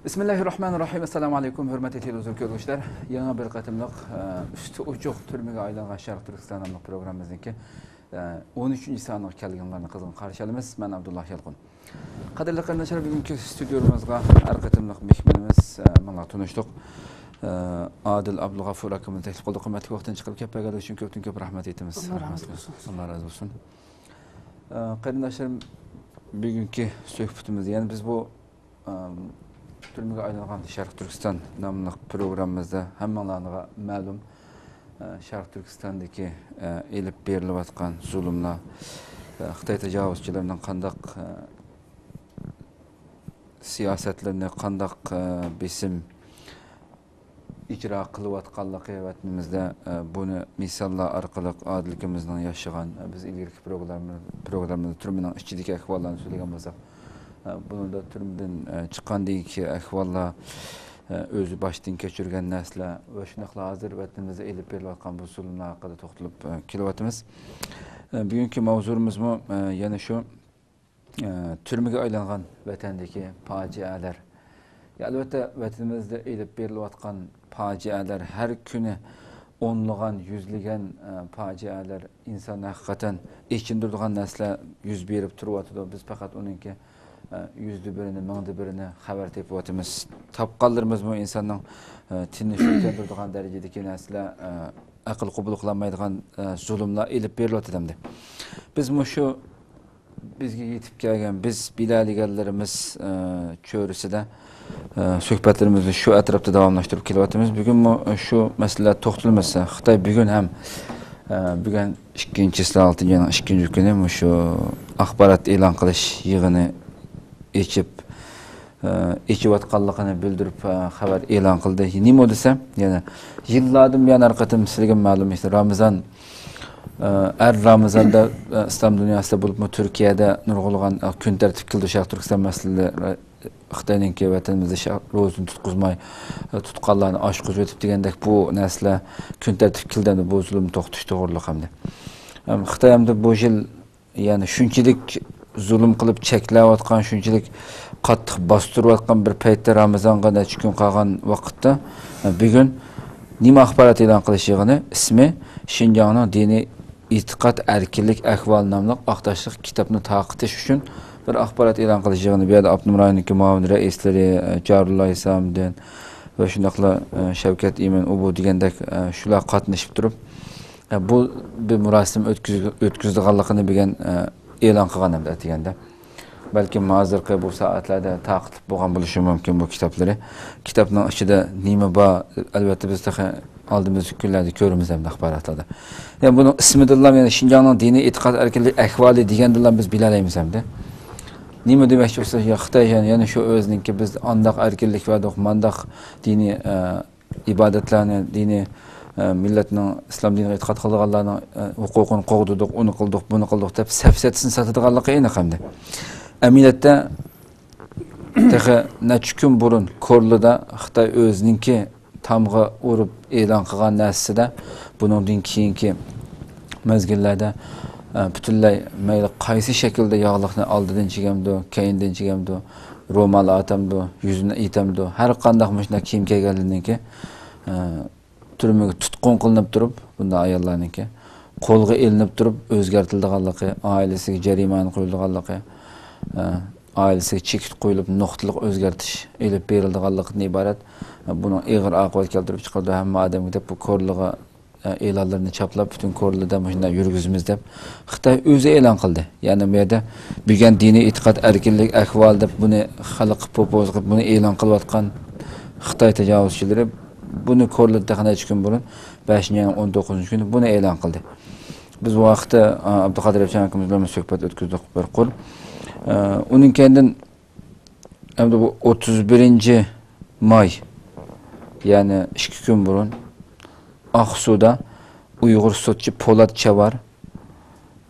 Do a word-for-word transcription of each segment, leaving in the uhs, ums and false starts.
بىسمىللاھىررەھمانىررەھىم. ئەسسالامۇئەلەيكۇم، ھۆرمەتلىك تېلېۋىزور كۆرگۈچىلەر. يېڭى بىر قېتىملىق، ئە، ئۈستى ئوچۇق تۈرمىگە ئايلانغان شەرق تۈركىستان ناملىق پروگراممىمىزنىڭكى، ئە، ئون ئۈچىنچى سانىغا كەلگىنىڭلارنى قىزغىن قارشى ئالىمىز. مەن ئابدۇللا يالقۇن. قەدىرلىك قېرىنداشلار، بۈگۈنكى ستۇدىيومىزغا ھەر قېتىملىق مېھمىنىمىز، ئە، مانا تونۇشلۇق، ئە، ئادىل ئابدۇلغەپۇر ئاكىمىزنى تەكلىپ قىلدۇق. قىممەتلىك ۋاقتىنى چىقىرىپ كەلگەنلىكى ئۈچۈن كۆپتىن كۆپ رەھمەت ئېيتىمىز. ئاللا رازى بولسۇن. ئاللا رازى بولسۇن. ئە، قېرىنداشلىرىم، بۈگۈنكى سۆھبىتىمىز، يەنى بىز بۇ، ئەم، تۈرمىگە ئايلانغان شەرقىي تۈركىستان ناملىق پروگراممىمىزدا ھەممىڭلارغا مەلۇم، ئە، شەرقىي تۈركىستاندىكى، ئە، ئېلىپ بېرىلىۋاتقان زۇلۇملار، ئە، خىتاي تاجاۋۇزچىلىرىنىڭ قانداق، ئە، سىياسەتلىرىنى، قانداق، ئە، بېسىم ئىجرا قىلىۋاتقانلىقى ۋەتىنىمىزدە، ئە، بۇنى مىساللار ئارقىلىق ئادىل ئاكىمىزنىڭ ياشىغان، ئە، بىز ئىلگىرىكى پروگرامما-، پروگراممىمىزدا تۈرمىنىڭ ئىچىدىكى ئەھۋاللارنى سۆزلىگەن بولساق، ئە، بۇنىڭدا تۈرمىدىن، ئە، چىققاندىكى ئەھۋاللار، ئە، ئۆزى باشتىن كەچۈرگەن نەرسىلەر ۋە شۇنداقلا ھازىر ۋەتىنىمىزدە ئېلىپ بېرىلىۋاتقان بۇ زۇلۇملار ھەققىدە توختىلىپ، ئە، كېلىۋاتىمىز. ئە، بۈگۈنكى ماۋزۇمىزمۇ، ئە، يەنە شۇ ئە، تۈرمىگە ئايلانغان ۋەتەندىكى پاجىئەلەر. يا، ئەلۋەتتە، ۋەتىنىمىزدە ئېلىپ بېرىلىۋاتقان پاجىئەلەر، ھەر كۈنى ئونلىغان، يۈزلىگەن، ئە، پاجىئەلەر، ئىنساننى ھەقىقەتەن ئېچىندۇرىدىغان نەرسىلەر يۈز بېرىپ تۇرۇۋاتىدۇ. بىز پەقەت ئۇنىڭكى، ئە، يۈزدە بىرىنى، مىڭدا بىرىنى خەۋەر تېپىۋاتىمىز. تاپقانلىرىمىزمۇ ئىنساننىڭ، ئە، تېنىنى شۈكلەندۈرىدىغان دەرىجىدىكى نەرسىلەر، ئە، ئەقىل قوبۇل قىلالمايدىغان، ئە، زۇلۇملار ئېلىپ بېرىلىۋاتىدۇ ئەمدى. بىز مۇشۇ بىزگە يېتىپ كەلگەن، بىز بىلەلىگەنلىرىمىز، ئە، چۆرىسىدە، ئە، سۆھبەتلىرىمىزنى شۇ ئەتراپتا داۋاملاشتۇرۇپ كېلىۋاتىمىز. بۈگۈنمۇ شۇ مەسىلىلەر توختىلىمىز. خىتاي بۈگۈن ھەم، ئە، بۈگۈن ئىككىنچى چىسلا، ئالتىنچى ئاينىڭ ئىككىنچى كۈنى مۇشۇ ئاخبارات ئېلان قىلىش يىغىنى ئېچىپ، ئە، ئېچىۋاتقانلىقىنى بىلدۈرۈپ، ئە، خەۋەر ئېلان قىلدى. نېمە دېسە، يەنە يىللاردىن بۇيان، ھەر قېتىم سىلىگە مەلۇم، ئىشتە رامىزان، ئە، ھەر رامىزاندا، ئە، ئىسلام دۇنياسىدا بولۇپمۇ تۈركىيەدە نۇرغۇنلىغان، ئە، كۈن تەرتىپكە كېلىدۇ شەرقىي تۈركىستان مەسىلىلىرى، خىتاينىڭكى ۋەتىنىمىزدە شە-، روزىنى تۇتقۇزماي، ئە، تۇتقانلارنى ئاچقۇزۇۋېتىپ دېگەندەك بۇ نەرسىلەر كۈن تەرتىپكە كېلىدۇ، بۇ زۇلۇم توختىشى توغرۇلۇق ئەمدى. ئەم، خىتاي ئەمدى بۇ يىل يەنى شۇنچىلىك زۇلۇم قىلىپ چەكلەۋاتقان، شۇنچىلىك قاتتىق باستۇرۇۋاتقان بىر پەيتتە، رامىزانغا نەچچە كۈن قالغان ۋاقىتتا، بۈگۈن نېمە ئاخبارات ئېلان قىلىش يىغىنى؟ ئىسمى شىنجاڭنىڭ دىنىي ئېتىقاد ئەركىنلىك ئەھۋالى ناملىق ئاق تاشلىق كىتابنى تارقىتىش ئۈچۈن بىر ئاخبارات ئېلان قىلىش يىغىنى. بۇ يەردە ئاپتونوم رايوننىڭكى مۇئاۋىن رەئىسلىرى، جارۇللا ھېسامىدىن ۋە شۇنداقلا، شەۋكەت ئىمىن ئۇبۇ دېگەندەك، شۇلار قاتنىشىپ تۇرۇپ، ئە، بۇ بىر مۇراسىم ئۆتكۈز-، ئۆتكۈزىدىغانلىقىنى بۈگۈن، ئە، ئېلان قىلغان ئەمدى ئەتىگەندە. بەلكىم ھازىرقى بۇ سائەتلەردە تارقىتىپ بولغان بولۇشى مۇمكىن بۇ كىتابلىرى. كىتابنىڭ ئىچىدە نېمە بار، ئەلۋەتتە بىز تېخى ئالدىمىزدىكى كۈنلەردە كۆرىمىز ئەمدى ئاخباراتلاردا. يەنى بۇنىڭ ئىسمىدىنلا، يەنى شىنجاڭنىڭ دىنىي ئېتىقاد ئەركىنلىكى ئەھۋالى دېگەندىنلا بىز بىلەلەيمىز ئەمدى. نېمە دېمەكچى بولسا، يا خىتاي يەنە، يەنە شۇ ئۆزىنىڭكى بىز ئانداق ئەركىنلىك بەردۇق، مانداق دىنىي، ئە، ئىبادەتلەرنى، دىنىي، ئە، مىللەتنىڭ، ئىسلام دىنىغا ئېتىقاد قىلىدىغانلارنىڭ، ئە، ھوقۇقىنى قوغدىدۇق، ئۇنى قىلدۇق، بۇنى قىلدۇق دەپ سەپسەتىسىنى ساتىدىغانلىقى ئېنىق ئەمدى. ئەمەلىيەتتە تېخى نەچچە كۈن بۇرۇن كورلىدا خىتاي ئۆزىنىڭكى تامغا ئۇرۇپ ئېلان قىلغان نەرسىسىدە بۇنىڭدىن كېيىنكى مەزگىللەردە، ئە، پۈتۈنلەي مەيلى قايسى شەكىلدە ياغلىقنى ئالدىدىن چىگەمدۇ، كەينىدىن چىگەمدۇ، رومال ئاتامدۇ، يۈزىنى ئېتەمدۇ، ھەر قانداق مۇشۇنداق كىيىم كىيگەنلىرىنىڭكى، ئە، تۈرمىگە تۇتقۇن قىلىنىپ تۇرۇپ، بۇنداق ئاياللارنىڭكى قولغا ئېلىنىپ تۇرۇپ ئۆزگەرتىلىدىغانلىقى، ئائىلىسىگە جەرىمانە قويۇلىدىغانلىقى، ئە، ئائىلىسىگە چېكىت قويۇلۇپ نۇقتىلىق ئۆزگەرتىش ئېلىپ بېرىلىدىغانلىقىدىن ئىبارەت، ئە، بۇنىڭ ئېغىر ئاقىۋەت كەلتۈرۈپ چىقىرىدۇ ھەممە ئادەمگە دەپ بۇ كورلىغا ئېلانلىرىنى چاپلاپ، پۈتۈن كورلىدا مۇشۇنداق يۈرگۈزىمىز دەپ خىتاي ئۆزى ئېلان قىلدى. يەنى بۇ يەردە بۈگۈن دىنىي ئېتىقاد ئەركىنلىك ئەھۋالى دەپ بۇنى خەلققە پوپوزا قىلىپ، بۇنى ئېلان قىلىۋاتقان خىتاي تاجاۋۇزچىلىرى بۇنى كورلىدا تېخى نەچچە كۈن بۇرۇن، بەشىنچى ئاينىڭ ئون توققۇزىنچى كۈنى بۇنى ئېلان قىلدى. بىز بۇ ھەقتە، ئا، ئابدۇقادىر ئەپچان ئاكىمىز بىلەن سۆھبەت ئۆتكۈزدۇق بىر قۇر. ئا، ئۇنىڭ كەينىدىن ئەمدى بۇ ئوتتۇز بىرىنچى ماي، يەنى ئىككى كۈن بۇرۇن ئاقسۇدا ئۇيغۇر سوتچى پولات چاۋار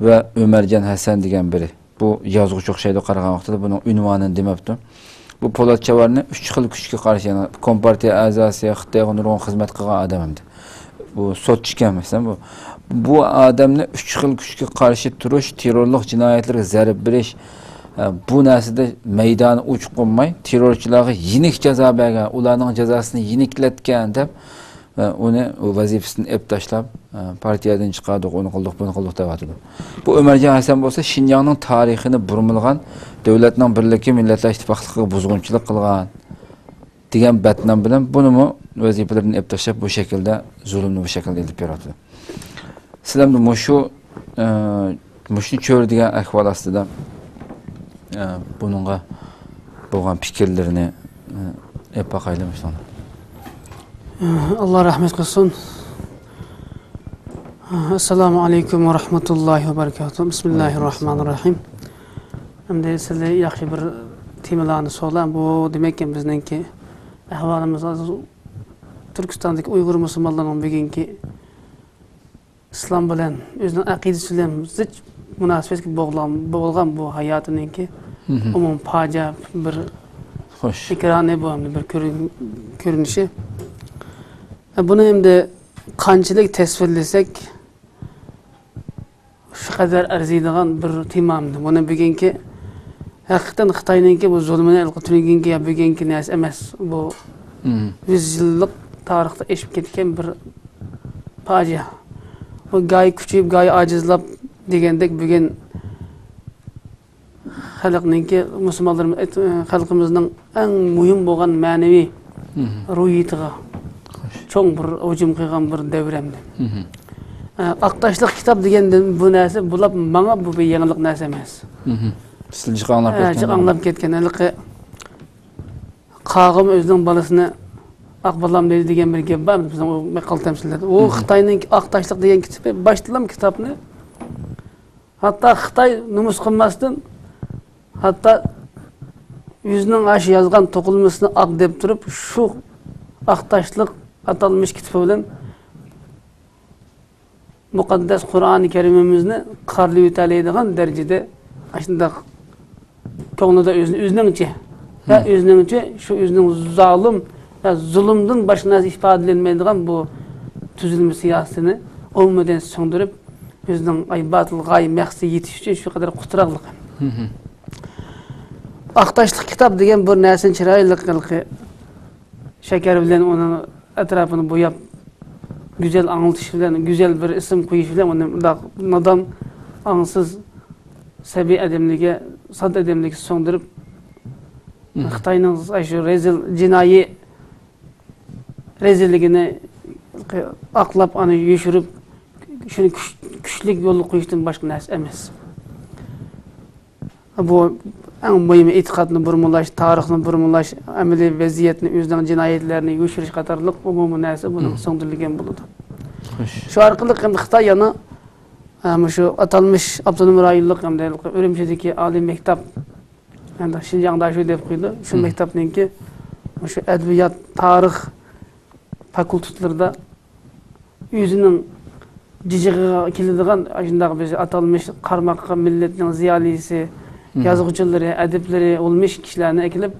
ۋە ئۆمەرجان ھەسەن دېگەن بىرى. بۇ يازغۇچى ئوخشايدۇ، قارىغان ۋاقتىدا بۇنىڭ ئۇنۋانىنى دېمەپتۇ. بۇ پولات چاۋارنى ئۈچ خىل كۈچكە قارشى، يەنى كومپارتىيە ئەزاسى، خىتايغا نۇرغۇن خىزمەت قىلغان ئادەم ئەمدى. بۇ سوتچىكەن، مەسىلەن، بۇ. بۇ ئادەمنى ئۈچ خىل كۈچكە قارشى تۇرۇش، تېررورلۇق جىنايەتلىرىگە زەربە بېرىش، ئە، بۇ نەرسىدە مەيدانى ئوچۇق قويماي، تېررورچىلارغا يېنىك جازا بەرگەن، ئۇلارنىڭ جازاسىنى يېنىكلەتكەن دەپ، ئە، ئۇنى ۋەزىپىسىدىن ئېلىپ تاشلاپ، ئە، پارتىيەدىن چىقاردۇق، ئۇنى قىلدۇق، بۇنى قىلدۇق دەۋاتىدۇ. بۇ ئۆمەرجان ھەسەن بولسا شىنجاڭنىڭ تارىخىنى بۇرمىلىغان، دۆلەتنىڭ بىرلىكى، مىللەتلەر ئىتتىپاقلىقىغا بۇزغۇنچىلىق قىلغان دېگەن بەتنام بىلەن بۇنىمۇ ۋەزىپىلىرىدىن ئېلىپ تاشلاپ، بۇ شەكىلدە زۇلۇمنى بۇ شەكىلدە ئېلىپ بېرىۋاتىدۇ. سىلەرمۇ مۇشۇ، ئە، مۇشۇنى چۆرىدىگەن ئەھۋال ئاستىدا، ئە، بۇنىڭغا بولغان پىكىرلىرىنى، ئە، ئېلىپ باقايلى مۇشۇنى. ئاللا رەھمەت قىلسۇن. ئەسسالامۇ ئەلەيكۇم ۋە رەھمەتۇللاھى ۋە بەرىكاتۇھ. بىسمىللاھىر راھمانىر راھىم. ئەمدى سىلى ياخشى بىر تېمىلارنى سولا. بۇ دېمەككى بىزنىڭكى ئەھۋالىمىز ھازىر تۈركىستاندىكى ئۇيغۇر مۇسۇلمانلىرىنىڭ بۈگۈنكى ئىسلام بىلەن، ئۆزىنىڭ ئەقىدىسى بىلەن زىچ مۇناسىۋەتكە بولغان، بولغان بۇ ھاياتىنىڭكى مھم. ئومۇمىي پاجىئە بىر خوش. ئېكرانى بۇ، ھەمدە بىر كۆرۈن-، كۆرۈنۈشى. بۇنى ئەمدى قانچىلىك تەسۋىرلىسەك، شۇ قەدەر ئەرزىيدىغان بىر تېما ئەمدى. بۇنى بۈگۈنكى، ھەقىقەتەن خىتاينىڭكى بۇ زۇلمىنى ھېلىقى تۈنۈگۈنكى يا بۈگۈنكى نەرسە ئەمەس. بۇ مم. يۈز يىللىق تارىختا ئېشىپ كەتكەن بىر پاجىئە. بۇ گاھى كۈچىيىپ، گاھى ئاجىزلاپ دېگەندەك بۈگۈن خەلقنىڭكى، مۇسۇلمانلىرىمىز، خەلقىمىزنىڭ ئەڭ مۇھىم بولغان مەنىۋى مم. روھىيىتىغا خوش. چوڭ بىر ھۇجۇم قىلغان بىر دەۋر ئەمدى. مم. ئە، ئاق تاشلىق كىتاب دېگەندىن بۇ نەرسە، بۇلار ماڭا بۇ بىر يېڭىلىق نەرسە ئەمەس. مم. سىلى جىق ئاڭلاپ ئە، كەتكەن جىق بۇ. ئاڭلاپ كەتكەن. ھېلىقى قاغىمۇ ئۆزىنىڭ بالىسىنى ئاق بالام دەيدۇ دېگەن بىر گەپ بار بىزنىڭ ئۇ ماقال تەمسىللەردە. ئۇ مم. خىتاينىڭ ئاق تاشلىق دېگەن كىتابى، باشتىلام كىتابنى ھەتتا خىتاي نومۇس قىلماستىن، ھەتتا ئۆزىنىڭ ئاشۇ يازغان توقۇلمىسىنى ئاق دەپ تۇرۇپ، شۇ ئاق تاشلىق ئاتالمىش كىتابى بىلەن مۇقەددەس قۇرئانى كەرىمىمىزنى قارىلىۋېتەلەيدىغان دەرىجىدە ئاشۇنداق كۆڭلىدە ئۆزىنى، ئۆزىنىڭچە، ۋە مم. ئۆزىنىڭچە شۇ ئۆزىنىڭ زالىم ۋە زۇلۇمدىن باشقا نەرسە ئىپادىلەنمەيدىغان بۇ تۈزۈلمە سىياسىتىنى ئومۇمەن سىڭدۈرۈپ، ئۆزىنىڭ ئاي باتىل غايە مەقسىتىگە يېتىش ئۈچۈن شۇ قەدەر قۇتراقلىق. مم. ئاق تاشلىق كىتاب دېگەن بىر نەرسىنى چىرايلىق ھېلىقى شەكەر بىلەن ئۇنىڭ ئەتراپىنى بوياپ، گۈزەل ئاڭلىتىش بىلەن، گۈزەل بىر ئىسىم قويۇش بىلەن ئۇنى مۇنداق نادان، ئاڭسىز، سەبىي ئادەملىككە، ساددا ئادەملىككە سىڭدۈرۈپ، مم. خىتاينىڭ شۇ رەزىل جىنايى رەزىللىكىنى ئاقلاپ، ئۇنى يوشۇرۇپ، شۇنى كۈچ-، كۈچلۈك يولغا قويۇشتىن باشقا نەرسە ئەمەس. بۇ ئەڭ مۇھىمى ئېتىقادنى بۇرمىلاش، تارىخنى بۇرمىلاش، ئەمەلىي ۋەزىيەتنى، ئۆزىنىڭ جىنايەتلەرنى يوشۇرۇش قاتارلىق ئومۇمىي نەرسە بۇنىڭ مم. سىڭدۈرۈلگەن بولىدۇ. خوش. شۇ ئارقىلىق ئەمدى خىتاي يەنە، ئە، مۇشۇ ئاتالمىش ئاپتونوم رايونلۇق ھەمدە ئۈرۈمچىدىكى ئالىي مەكتەپ، ئەمدى شىنجاڭدا شۇ دەپ قويىدۇ، شۇ مم. مەكتەپنىڭكى مۇشۇ ئەدەبىيات، تارىخ فاكۇلتېتلىرىدا ئۆزىنىڭ جىجىغىغا كېلىدىغان، ئاشۇنداق بىز ئاتالمىش قارىماققا مىللەتنىڭ زىيالىيسى، مم. يازغۇچىلىرى، ئەدىبلىرى بولمىش كىشىلەرنى ئەكېلىپ،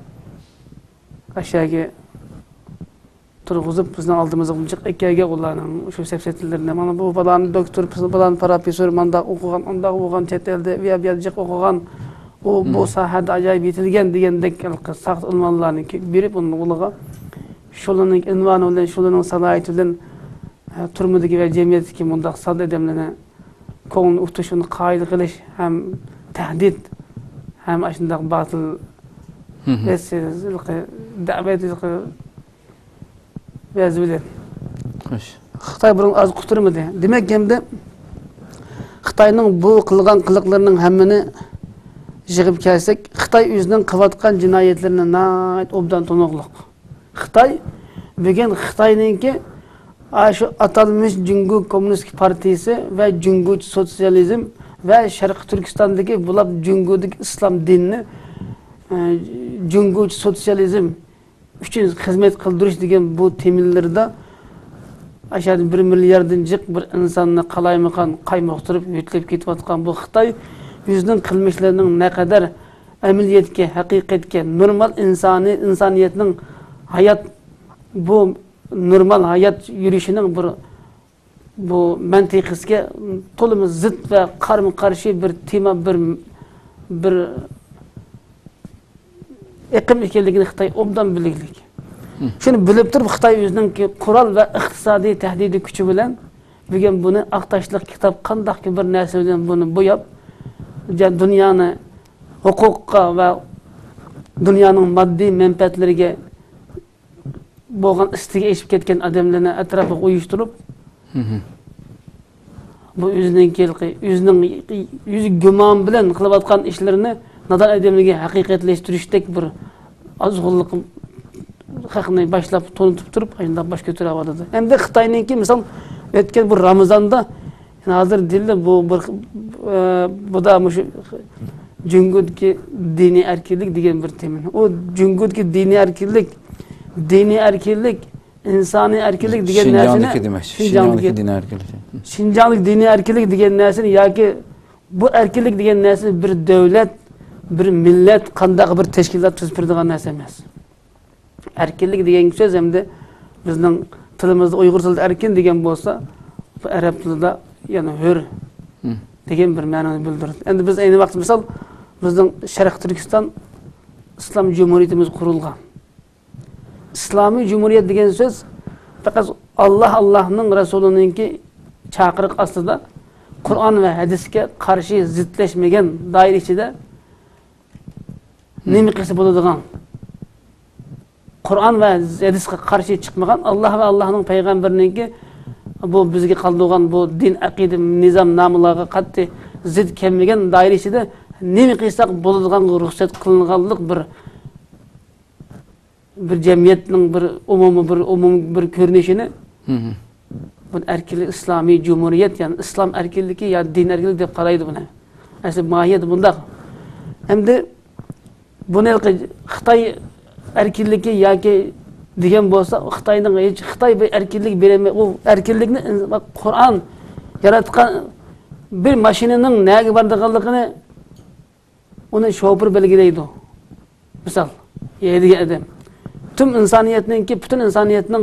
ئاشۇ يەرگە تۇرغۇزۇپ، بىزنىڭ ئالدىمىزغا جىق ئەكەلگەن ئۇلارنىڭ شۇ سەپسەتىلىرىنى، مانا بۇ بالانى دوكتور، بۇ بالانى پروفېسسور، مانداق ئوقۇغان، ئانداق بولغان، چەت ئەلدە، بۇ يەر، بۇ يەر جىق ئوقۇغان، ئۇ بۇ مم. ساھەدە ئاجايىپ يېتىلگەن دېگەندەك ساختا ئۇنۋانلارنى بېرىپ، ئۇنىڭغا شۇلارنىڭ ئۇنۋانى بىلەن، شۇلارنىڭ سالاھىيىتى بىلەن، ئە، تۈرمىدىكى ۋە جەمئىيەتتىكى مۇنداق ساددا ئادەملەرنى كۆڭلىنى ئۇتۇش، ئۇنى قايىل قىلىش ھەم تەھدىت، ھەم ئاشۇنداق باتىل مم. ھېسسىيلىقى، دەۋەتلىقى ۋەزى بىلەن. خوش. خىتاي بۇنىڭ ئاز قۇتۇرمىدى. دېمەك، ئەمدى خىتاينىڭ بۇ قىلغان قىلىقلىرىنىڭ ھەممىنى يىغىپ كەلسەك، خىتاي ئۆزىنىڭ قىلىۋاتقان جىنايەتلىرىنى ناھايىتى ئوبدان تونۇقلۇق. خىتاي بۈگۈن خىتاينىڭكى، ئا، شۇ ئاتالمىش جۇڭگو كوممۇنىست پارتىيىسى ۋە جۇڭگوچە سوتسىيالىزم ۋە شەرقىي تۈركىستاندىكى بۇلاپ جۇڭگودىكى ئىسلام دىنىنى، ئە، جۇڭگوچە سوتسىيالىزم ئۈچۈن خىزمەت قىلدۇرۇش دېگەن بۇ تېمىلىرىدا ئاشۇ يەردە بىر مىلياردتىن جىق بىر ئىنساننى قالايمىقان قايمۇقتۇرۇپ يۆتىلىپ كېتىۋاتقان بۇ خىتاي ئۆزىنىڭ قىلمىشلىرىنىڭ نەقەدەر ئەمەلىيەتكە، ھەقىقەتكە، نورمال ئىنسانىي، ئىنسانىيەتنىڭ ھايات، بۇ نورمال ھايات يۈرۈشىنىڭ بىر، بۇ مەنتىقىسىگە تولىمۇ زىت ۋە قارىمۇ قارشى بىر تېما، بىر، بىر ئېقىم ئىكەنلىكىنى خىتاي ئوبدان بىلگۈلۈك. شۇنى بىلىپ تۇرۇپ، خىتاي ئۆزىنىڭكى قورال ۋە ئىقتىسادىي تەھدىدى كۈچى بىلەن بۈگۈن بۇنى ئاق تاشلىق كىتاب قانداقكى بىر نەرسە بىلەن بۇنى بوياپ، جا-، دۇنيانى ھوقۇققا ۋە دۇنيانىڭ ماددىي مەنپەئەتلىرىگە بولغان ئىستىكى ئېشىپ كەتكەن ئادەملەرنى ئەتراپىغا ئۇيۇشتۇرۇپ، بۇ ئۆزىنىڭكى، ئۆزىنىڭ يۈزى گۇمان بىلەن قىلىۋاتقان ئىشلىرىنى نادان ئادەملەرگە ھەقىقەتلەشتۈرۈشتەك بىر ئازغۇنلۇق خەقنى باشلاپ تونۇتۇپ تۇرۇپ، ئاشۇنداق باش كۆتۈرۈۋاتىدۇ. ئەمدى خىتاينىڭكى، مىسال، ئۆتكەن بۇ رامىزاندا، ھازىر دېدىلە، بۇ بىر، ئە، بۇ دا مۇشۇ جۇڭگودىكى دىنىي ئەركىنلىك دېگەن بىر تېما. ئۇ جۇڭگودىكى دىنىي ئەركىنلىك، دىنىي ئەركىنلىك، ئىنسانىي ئەركىنلىك دېگەن نەرسىنى، شىنجاڭدىكى دىنىي ئەركىنلىك. شىنجاڭدىكى دىنىي ئەركىنلىك دېگەن نەرسىنى ياكى بۇ ئەركىنلىك دېگەن نەرسىنى بىر دۆلەت، بىر مىللەت، قانداق بىر تەشكىلات تۈزۈپ بېرىدىغان نەرسە ئەمەس. ئەركىنلىك دېگەن سۆز ئەمدى بىزنىڭ تىلىمىزدا ئۇيغۇر تىلىدا ئەركىن دېگەن بولسا، بۇ ئەرەب تىلىدا يەنى ھۆر دېگەن بىر مەنىنى بىلدۈرىدۇ. ئەمدى بىز ئەينى ۋاقىتتا، مىسال، بىزنىڭ شەرقىي تۈركىستان ئىسلام جۇمھۇرىيىتىمىز قۇرۇلغان. ئىسلامىي جۇمھۇرىيەت دېگەن سۆز پەقەت ئاللا، ئاللانىڭ رەسۇلىنىڭكى چاقىرىق ئاستىدا، قۇرئان ۋە ھەدىسكە قارشى زىتلەشمىگەن دائىرە ئىچىدە نېمە قىلسا بولىدىغان، قۇرئان ۋە ھەدىسكە قارشى چىقمىغان، ئاللا ۋە ئاللانىڭ پەيغەمبىرىنىڭكى بۇ بىزگە قالدۇرغان بۇ دىن، ئەقىدە، نىزام، نامىلارغا قەتئىي زىت كەلمىگەن دائىرە ئىچىدە نېمە قىلساق بولىدىغانغا رۇخسەت قىلىنغانلىق بىر بىر جەمئىيەتنىڭ بىر ئومۇمىي، بىر ئومۇمىي بىر كۆرۈنۈشىنى، بۇنى ئەركىنلىك، ئىسلامىي جۇمھۇرىيەت، يەنى ئىسلام ئەركىنلىكى يا دىن ئەركىنلىكى دەپ قارايدۇ بۇنى. ئەسلى ماھىيەت بۇنداق. ئەمدى بۇنى خىتاي ئەركىنلىكى ياكى دېگەن بولسا، خىتاينىڭ ھېچ، خىتاي بىر ئەركىنلىك بېرەلمەي، ئۇ ئەركىنلىكنى قۇرئان ياراتقان بىر ماشىنىنىڭ نەگە بارىدىغانلىقىنى ئۇنى شوپۇر بەلگىلەيدۇ. مىسال، ھەيدىگەن ئادەم. پۈتۈن ئىنسانىيەتنىڭكى، پۈتۈن ئىنسانىيەتنىڭ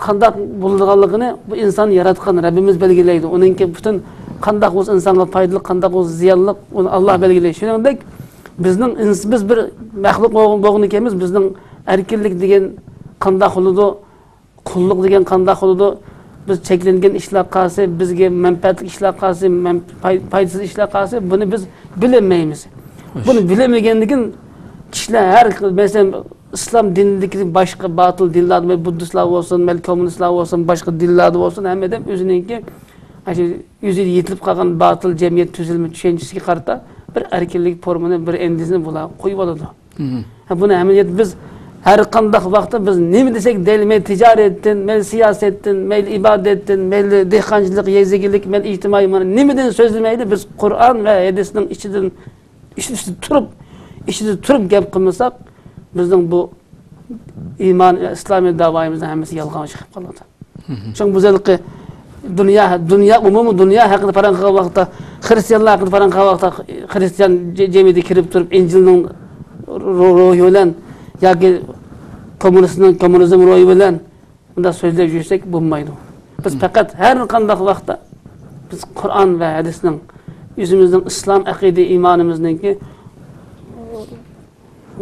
قانداق بولىدىغانلىقىنى بۇ ئىنسان ياراتقان رەببىمىز بەلگىلەيدۇ. ئۇنىڭكى پۈتۈن قانداق بولسا ئىنسانغا پايدىلىق، قانداق بولسا زىيانلىق، ئۇنى ئاللا بەلگىلەيدۇ. شۇنىڭدەك بىزنىڭ ئىنس-، بىز بىر مەخلۇق بولغان، بولغىنى كەيمىز، بىزنىڭ ئەركىنلىك دېگەن قانداق بولىدۇ؟ قۇللۇق دېگەن قانداق بولىدۇ؟ بىز چەكلەنگەن ئىشلار قايسى، بىزگە مەنپەئەتلىك ئىشلار قايسى، مەن-، پاي-، پايدىسىز ئىشلار قايسى، بۇنى بىز بىلەلمەيمىز. خوش. بۇنى بىلەلمىگەندىكىن كىشىلەر ھەر خىل، مەسىلەن، ئىسلام دىنىدىكى باشقا باتىل دىنلاردا، مەيلى بۇددىستلار بولسۇن، مەيلى كوممۇنىستلار بولسۇن، باشقا دىنلاردا بولسۇن، ھەممە ئادەم ئۆزىنىڭكى، ئاشۇ ئۆزىگە يېتىلىپ قالغان باتىل جەمئىيەت تۈزۈلمە چۈشەنچىسىگە قارىتا بىر ئەركىنلىك فورمىنى، بىر ئەندىزىنى بۇلار قويۇۋالىدۇ. ھە، بۇنى ئەمەلىيەتتە بىز ھەر قانداق ۋاقىتتا بىز نېمە دېسەك دەيلى، مەيلى تىجارەتتىن، مەيلى سىياسەتتىن، مەيلى ئىبادەتتىن، مەيلى دېھقانچىلىق، يېزا ئىگىلىك، مەيلى ئىجتىمائىي، مانا نېمىدىن سۆزلىمەيلى، بىز قۇرئان ۋە ھەدىسنىڭ ئىچىدىن، ئىچىدە تۇرۇپ، ئىچىدە تۇرۇپ گەپ قىلمىساق، بىزنىڭ بۇ ئىمان، ئىسلامىي داۋايىمىزنىڭ ھەممىسى يالغانغا چىقىپ قالىدۇ. شۇڭا بۇ ھېلىقى دۇنيا، دۇنيا، ئومۇمىي دۇنيا ھەققىدە پاراڭ قىلغان ۋاقىتتا، خرىستىيانلار ھەققىدە پاراڭ قىلغان ۋاقىتتا، خرىستىيان جە-، جەمئىيىتىگە كىرىپ تۇرۇپ، ئىنجىلنىڭ رو-، روھى بىلەن ياكى كوممۇنىستنىڭ كوممۇنىزم روھى بىلەن بۇنداق سۆزلەپ يۈرسەك بولمايدۇ. بىز پەقەت ھەر قانداق ۋاقىتتا بىز قۇرئان ۋە ھەدىسنىڭ ئۆزىمىزنىڭ ئىسلام ئەقىدە ئىمانىمىزنىڭكى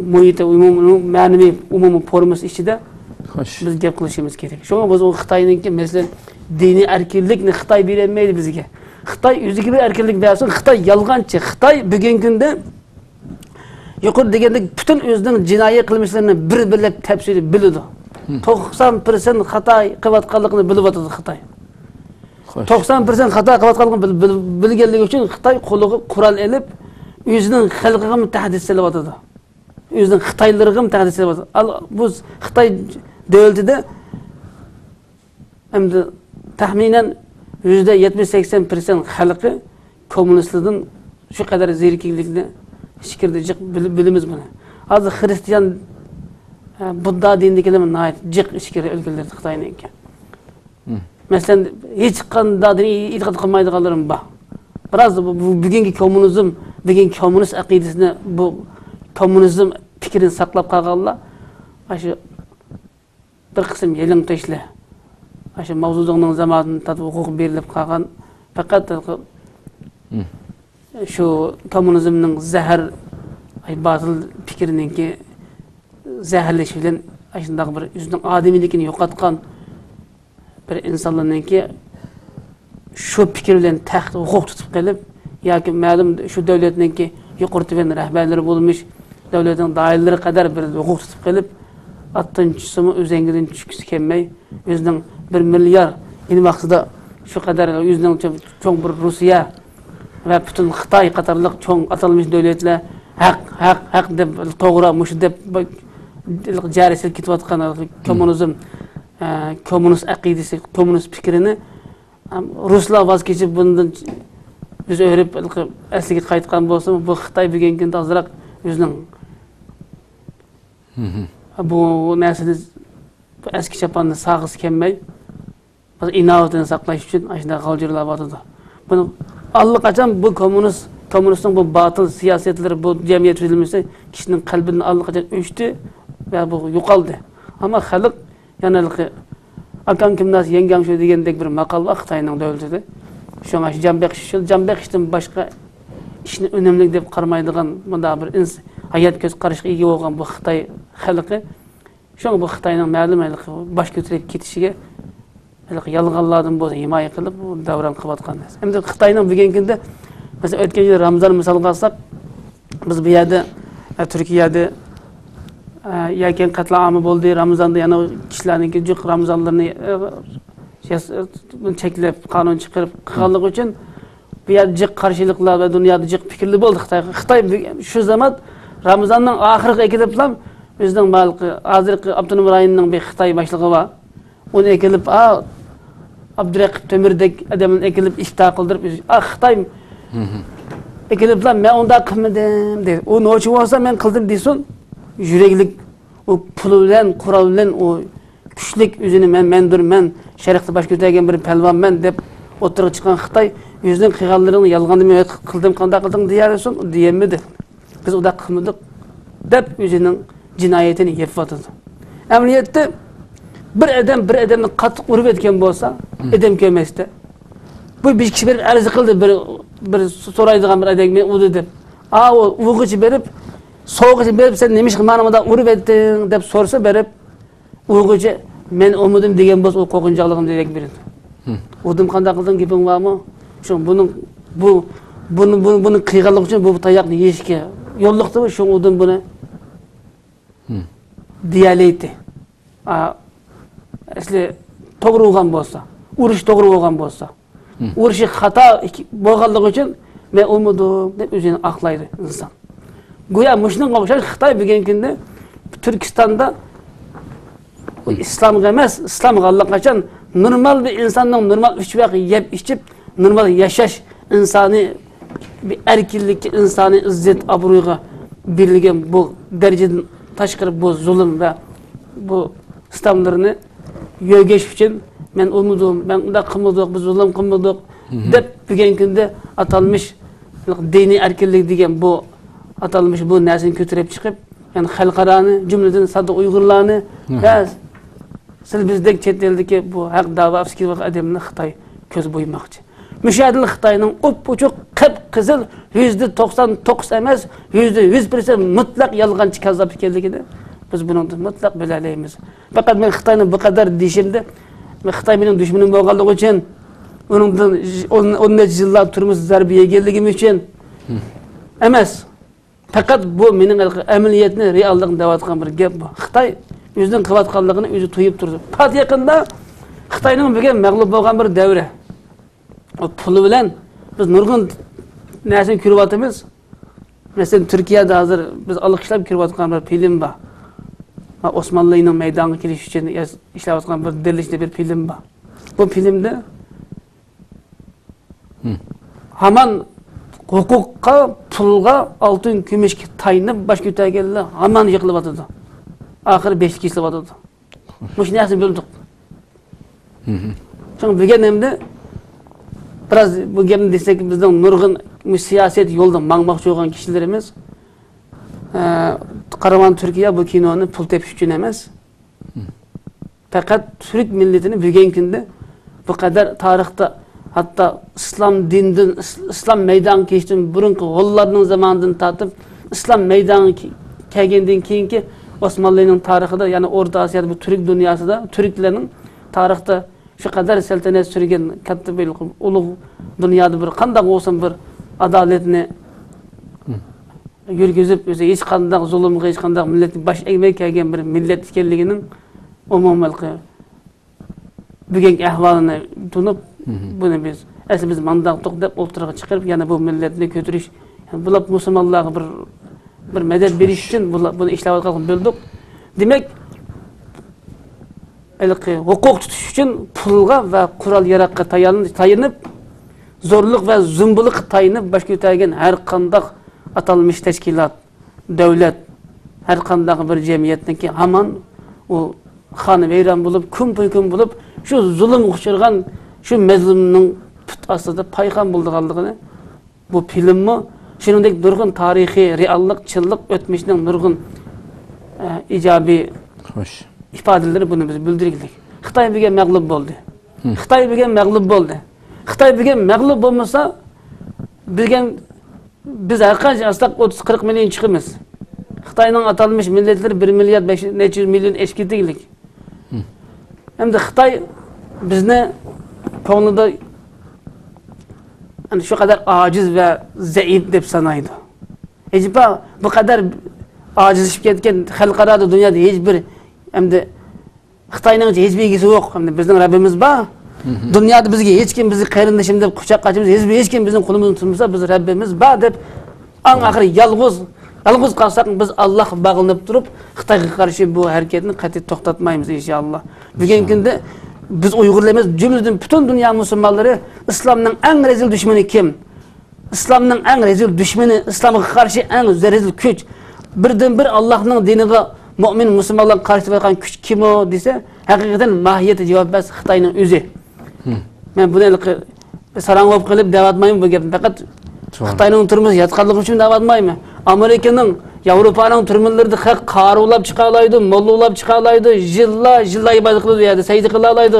مۇھىتى، ئومۇمىي، مەنىۋى، ئومۇمىي فورمىسى ئىچىدە خوش. بىز گەپ قىلىشىمىز كېرەك. شۇڭا بىز ئۇ خىتاينىڭكى، مەسىلەن، دىنىي ئەركىنلىكنى خىتاي بېرەلمەيدۇ بىزگە. خىتاي ئۆزىگە بىر ئەركىنلىك بەرسۇن، خىتاي يالغانچى. خىتاي بۈگۈنكى كۈندە يۇقىرىدا دېگەندەك پۈتۈن ئۆزىنىڭ جىنايى قىلمىشلىرىنى بىر-بىرلەپ تەپسىلىي بىلىدۇ. توقسان پىرسەنت خاتا قىلىۋاتقانلىقىنى بىلىۋاتىدۇ خىتاي. خوش. توقسان پىرسەنت خاتا قىلىۋاتقانلىقىنى بىل-، بىل-، بىلگەنلىكى ئۈچۈن خىتاي قولىغا قورال ئېلىپ، ئۆزىنىڭ خەلقىگىمۇ تەھدىت سېلىۋاتىدۇ. ئۆزىنىڭ خىتايلىرىغىمۇ تەھدىت سېلىۋاتىدۇ. ئال-، بۇ خىتاي دۆلىتىدە ئەمدى تەخمىنەن يۈزدە يەتمىش سەكسەن پىرسەنت خەلقى كوممۇنىستلاردىن شۇ قەدەر زېرىككەنلىكىنى ئىچكىرىدە جىق بىل-، بىلىمىز بۇنى. ھازىر خرىستىيان، ئە، بۇددا دىنىدىكىلەرمۇ ناھايىتى جىق ئىچكىرى ئۆلگەنلەر خىتاينىڭكى. مەسىلەن، ھېچقانداق دىنىي ئېتىقاد قىلمايدىغانلىرىمۇ بار. بىراز بۇ، بۇ بۈگۈنكى كوممۇنىزم، بۈگۈنكى كوممۇنىست ئەقىدىسىنى، بۇ كوممۇنىزم پىكرىنى ساقلاپ قالغانلار، ئاشۇ بىر قىسىم يېلىڭتۆشلەر، ئاشۇ ماۋزېدۇڭنىڭ زامانىدىن تارتىپ ھوقۇق بېرىلىپ قالغان، پەقەت شۇ كوممۇنىزمنىڭ زەھەر، ئاي، باتىل پىكرىنىڭكى زەھەرلەش بىلەن ئاشۇنداق بىر ئۆزىنىڭ ئادىمىيلىكىنى يوقاتقان بىر ئىنسانلارنىڭكى شۇ پىكىر بىلەن تەخت ھوقۇق تۇتۇپ قېلىپ ياكى مەلۇم شۇ دۆلەتنىڭكى يۇقىرى تۆۋەن رەھبەرلىرى بولمىش دۆلەتنىڭ دائىرىلىرى قەدەر بىر ھوقۇق تۇتۇپ قېلىپ، ئاتتىن چۈشسىمۇ ئۆزەڭگىدىن چۈشكۈسى كەلمەي، ئۆزىنىڭ بىر مىليار ئىنۋاقسىدا شۇ قەدەر ئۆزىنىڭ چوڭ، چوڭ بىر روسىيە ۋە پۈتۈن خىتاي قاتارلىق چوڭ ئاتالمىش دۆلەتلەر ھەق، ھەق، ھەق دەپ، توغرا، مۇشۇ دەپ، جارى سېلىپ كېتىۋاتقان كوممۇنىزم، ئە، كوممۇنىست ئەقىدىسى، كوممۇنىست پىكرىنى، ئەم، رۇسلار ۋاز كېچىپ، بۇندىن يۈز ئۆرۈپ، ھېلىقى ئەسلىگە قايتقان بولسىمۇ، بۇ خىتاي بۈگۈنكى كۈندە ئازراق ئۆزىنىڭ بۇ نەرسىنى، بۇ ئەسكى چاپاننى ساغىسى كەلمەي، ھازىر ئىناۋىتىنى ساقلاش ئۈچۈن ئاشۇنداق غالجىرلاۋاتىدۇ. بۇنى ئاللىقاچان بۇ كوممۇنىست، كوممۇنىستنىڭ بۇ باتىل سىياسەتلىرى، بۇ جەمئىيەت تۈزۈلمىسى كىشىنىڭ قەلبىدىن ئاللىقاچان ئۆچتى ۋە بۇ يوقالدى. ئەمما خەلق يەنە ھېلىقى «ئاكاڭ كىم ناس، يەڭگەڭ شۇ» دېگەندەك بىر ماقال بار خىتاينىڭ دۆلىتىدە. شۇڭا شۇ جان بېقىش ئۈچۈن، جان بېقىشتىن باشقا ئىشنى ئۈنۈملۈك دەپ قارىمايدىغان مۇنداق بىر ئىنس-، ھايات كۆز قارىشىغا ئىگە بولغان بۇ خىتاي خەلقى، شۇڭا بۇ خىتاينىڭ مەلۇم ھېلىقى باش كۆتۈرۈپ كېتىشىگە ھېلىقى يالغانلاردىن بولسا ھىمايە قىلىپ، بۇ داۋراڭ قىلىۋاتقان نەرسە. ئەمدى خىتاينىڭ بۈگۈنكى كۈندە، مەسىلەن، ئۆتكەن يىل رامىزان مىسالغا ئالساق، بىز بۇ يەردە، ئە، تۈركىيەدە، ئە، يەكەن قەتلىئامى بولدى. رامىزاندا يەنە كىشىلەرنىڭكى جىق رامىزانلىرىنى، ئە، ياس-، ئە، چەكلەپ، قانۇن چىقىرىپ قىلغانلىقى ئۈچۈن بۇ يەردە جىق قارشىلىقلار ۋە دۇنيادا جىق پىكىرلەر بولدى خىتايغا. خىتاي بۈ-، شۇ زامات رامىزاننىڭ ئاخىرىغا ئەكېلىپلا ئۆزىنىڭ ھازىرقى ئاپتونوم رايوننىڭ بىر خىتاي باشلىقى بار. ئۇنى ئەكېلىپ، «ئا، ئابدۇرەقىپ تۆمۈردەك ئادەمنى ئەكېلىپ ئىپتار قىلدۇرۇپ، ئا، خىتاي ئەكېلىپلا، مەن ئۇنداق قىلمىدىم» دەيدۇ. ئۇ نوچى بولسا، «مەن قىلدىم» دېسۇن. يۈرەكلىك، ئۇ پۇل بىلەن، قورال بىلەن، ئۇ كۈچلۈك، ئۆزىنى مەن، مەندۇر، مەن شەرقتە باش كۆتۈرگەن بىر پەلۋانمەن دەپ ئوتتۇرىغا چىققان خىتاي ئۆزىنىڭ قىلغانلىرىنى يالغاندىمۇ قىلدىم، قانداق قىلدىڭ دېيەلىسۇن، ئۇ دېيەلمىدى. «بىز ئۇنداق قىلمىدۇق» دەپ ئۆزىنىڭ جىنايىتىنى يېپىۋاتىدۇ. ئەمەلىيەتتە بىر ئادەم بىر ئادەمنى قاتتىق ئۇرۇپ ئۆتكەن بولسا، ئادەم كۆرمەستە، بۇ بىر كىشى بېرىپ ئەرز قىلدى، بىر، بىر سورايدىغان بىر ئادەمگە، «مېنى ئۇردى» دەپ. ئا، ئۇ ئۇرغۇچى بېرىپ، سوغۇچى بېرىپ، «سەن نېمىشقا مانا مۇنداق ئۇرۇپ ئۆتتۈڭ؟» دەپ سورىسا بېرىپ، ئۇرغۇچى، «مەن ئۇرمىدىم» دېگەن بولسا، ئۇ قورقۇنچاقلىقىنى دېرەك بېرىدۇ. «ئۇردۇم، قانداق قىلدىڭ، گېپىڭ بارمۇ؟» شۇ بۇنىڭ، بۇ، بۇنى، بۇنى، بۇنى قىلغانلىقى ئۈچۈن بۇ تاياقنى يېيىشكە يوللۇقتىمۇ، شۇڭا ئۇردۇم بۇنى دېيەلەيتتى. ئا، ئەسلى توغرا ئۇرغان بولسا، ئۇرۇش توغرا بولغان بولسا، ئۇرۇشى خاتا بولغانلىقى ئۈچۈن «مەن ئۇرمىدىم» دەپ ئۆزىنى ئاقلايدۇ ئىنسان. گويا مۇشۇنىڭغا ئوخشاش خىتاي بۈگۈنكى كۈندە تۈركىستاندا ئىسلامغا ئەمەس، ئىسلامغا ئاللىقاچان نورمال بىر ئىنساننىڭ نورمال ئۈچ ۋاق يەپ ئىچىپ، نورمال ياشاش، ئىنسانىي بىر ئەركىنلىككە، ئىنسانىي ئىززەت ئابرۇيغا بېرىلگەن بۇ دەرىجىدىن تاشقىرى بۇ زۇلۇم ۋە بۇ سىتاملىرىنى يۆگەش ئۈچۈن، «مەن ئۇرمىدىم، مەن ئۇنداق قىلمىدۇق، بىز زۇلۇم قىلمىدۇق» دەپ بۈگۈنكى كۈندە ئاتالمىش دىنىي ئەركىنلىك دېگەن بۇ ئاتالمىش بۇ نەرسىنى كۆتۈرۈپ چىقىپ، يەنى خەلقئارانى، جۈملىدىن ساددا ئۇيغۇرلارنى ۋە سىز بىزدەك چەت ئەلدىكى بۇ ھەق داۋاسى كېلىۋاتقان ئادەمنى خىتاي كۆز بويىماقچى. مۇشۇ يەردىلا خىتاينىڭ ئوپئوچۇق، قىپقىزىل، يۈزدە توقسان توققۇز ئەمەس، يۈزدە يۈز پىرسەنت مۇتلەق يالغانچى، كاززاپ ئىكەنلىكىنى بىز بۇنىڭدىن مۇتلەق بىلەلەيمىز. پەقەت مەن خىتاينى بۇ قەدەر دېيىشىمدە، خىتاي مېنىڭ دۈشمىنىم بولغانلىقى ئۈچۈن، ئۇنىڭدىن ئون، ئون نەچچە يىللار تۇرمۇش زەربە يېگەنلىكىم ئۈچۈن ئەمەس. پەقەت بۇ مېنىڭ ھېلىقى ئەمەلىيەتنى، رېئاللىقنى دەۋاتقان بىر گەپ بۇ. خىتاي ئۆزىنىڭ قىلىۋاتقانلىقىنى ئۆزى تۇيۇپ تۇرىدۇ. پات يېقىندا خىتاينىڭ بۈگۈن مەغلۇپ بولغان بىر دەۋرى. ئۇ پۇلى بىلەن بىز نۇرغۇن نەرسىنى كۆرۈۋاتىمىز. مەسىلەن، تۈركىيەدە ھازىر بىز ئالقىشلاپ كۆرۈۋاتقان بىر فىلىم بار. ئوسمانلىنىڭ مەيدانغا كېلىشى ئۈچۈن ياز-، ئىشلەۋاتقان بىر دېلىشلىك بىر فىلىم بار. بۇ فىلىمدە ھامان ھوقۇققا، پۇلغا، ئالتۇن، كۈمۈشكە تايىنىپ باش كۆتۈرگەنلەر ھامان يىقىلىۋاتىدۇ. ئاخىرى بېشى كېسىلىۋاتىدۇ. مۇشۇ نەرسىنى بىلدۇق. شۇڭا بۈگۈن ئەمدى بىراز بۇ گەپنى دېسەك، بىزنىڭ نۇرغۇن مۇشۇ سىياسەت يولىدا ماڭماقچى بولغان كىشىلىرىمىز، ئە، قارىمان تۈركىيە بۇ كىنونى پۇل تېپىش ئۈچۈن ئەمەس، پەقەت تۈرك مىللىتىنى بۈگۈنكى كۈندە بۇ قەدەر تارىختا، ھەتتا ئىسلام دىنىدىن، ئىس-، ئىسلام مەيدانغا كېلىشتىن بۇرۇنقى ھونلارنىڭ زامانىدىن تارتىپ، ئىسلام مەيدانغا كە-، كەلگەندىن كېيىنكى ئوسمانلىنىڭ تارىخىدا، يەنى ئورتا ئاسىيادا، بۇ تۈرك دۇنياسىدا، تۈركلەرنىڭ تارىختا شۇ قەدەر سەلتەنەت سۈرگەن كاتتا بىر ئۇلۇغ، دۇنيادا بىر قانداق بولسۇن بىر ئادالەتنى يۈرگۈزۈپ، ئۆزى ھېچقانداق زۇلۇمغا، ھېچقانداق مىللەتنى باش ئەگمەي كەلگەن بىر مىللەت ئىكەنلىكىنىڭ ئومۇمىي بۈگۈنكى ئەھۋالىنى تونۇپ، بۇنى بىز، ئەسلى بىز مانداقتۇق دەپ ئوتتۇرىغا چىقىرىپ، يەنە بۇ مىللەتنى كۆتۈرۈش، يەنى بۇلاپ مۇسۇلمانلارغا بىر، بىر مەدەت بېرىش ئۈچۈن بۇلا-، بۇنى ئىشلەۋاتقانلىقىنى بىلدۇق. دېمەك، ھېلىقى ھوقۇق تۇتۇش ئۈچۈن پۇلغا ۋە قورال-ياراغقا تايان-، تايىنىپ، زورلۇق ۋە زومبىلىققا تايىنىپ باش كۆتۈرگەن ھەر قانداق ئاتالمىش تەشكىلات، دۆلەت، ھەر قانداق بىر جەمئىيەتنىڭكى ھامان ئۇ خانىۋەيران بولۇپ، كۈن پۇيكۈن بولۇپ، شۇ زۇلۇمغا ئۇچرىغان شۇ مەزلۇمنىڭ پۇت ئاستىدا پايخان بولىدىغانلىقىنى بۇ فىلىممۇ، شۇنىڭدەك نۇرغۇن تارىخىي رېئاللىق، چىنلىق، ئۆتمۈشنىڭ نۇرغۇن، ئە، ئىجابىي خوش. ئىپادىلىرى بۇنى بىز بىلدۈرگۈلۈك. خىتاي بۈگۈن مەغلۇپ بولدى. خىتاي بۈگۈن مەغلۇپ بولدى. خىتاي بۈگۈن مەغلۇپ بولمىسا، بۈگۈن بىز ھەر قانچە ئالساق، ئوتتۇز، قىرىق مىليون چىقىمىز. خىتاينىڭ ئاتالمىش مىللەتلىرى بىر مىليارد بەش نەچچە يۈز مىليون ئېشىپ كېتىگلىك. ھەمدە خىتاي بىزنى كۆڭلىدە، يەنى، شۇ قەدەر ئاجىز ۋە زەئىپ دەپ سانايدۇ. ئەجەبا، بۇ قەدەر ئاجىزلىشىپ كەتكەن، خەلقئارادا، دۇنيادا ھېچ بىر، ئەمدى خىتاينىڭچە ھېچ بىر ئىگىسى يوق. ئەمدى بىزنىڭ رەببىمىز بار. دۇنيادا بىزگە ھېچ كىم، بىزنى قېرىندىشىم دەپ قۇچاق ئاچىمىز، ھېچ بىر، ھېچ كىم بىزنىڭ قولىمىزنى تۇتمىسا، بىز رەببىمىز بار دەپ، ئەڭ ئاخىرى يالغۇز، يالغۇز قالساق، بىز ئاللاھقا باغلىنىپ تۇرۇپ، خىتايغا قارشى بۇ ھەرىكەتنى قەتئىي توختاتمايمىز، ئىنشائاللا. بۈگۈنكى كۈندە بىز ئۇيغۇرلىرىمىز، جۈملىدىن پۈتۈن دۇنيا مۇسۇلمانلىرى، ئىسلامنىڭ ئەڭ رەزىل دۈشمىنى كىم؟ ئىسلامنىڭ ئەڭ رەزىل دۈشمىنى، ئىسلامغا قارشى ئەڭ رەزىل كۈچ، بىردىنبىر ئاللاھنىڭ دىنىغا مۆمىن مۇسۇلمانلارغا قارشى تۇرۇۋاتقان كۈچ كىمۇ دېسە، ھەقىقەتەن ماھىيەتتە جاۋاب بەرسە خىتاينىڭ ئۆزى. مەن بۇنى ھېلىقى ساراڭ بولۇپ قېلىپ دەۋاتمايمەن بۇ گەپنى، پەقەت خىتاينىڭ تۈرمىسى ياتقانلىقى ئۈچۈن دەۋاتمايمەن. ئامېرىكىنىڭ، ياۋروپانىڭ تۈرمىلىرىدە خەق قارىغۇلاپ چىقالايدۇ، موللىغۇلاپ چىقالايدۇ، يىللار، يىللار ئىبادەت قىلىدۇ، ئۇ يەردە سەجدە قىلالايدۇ.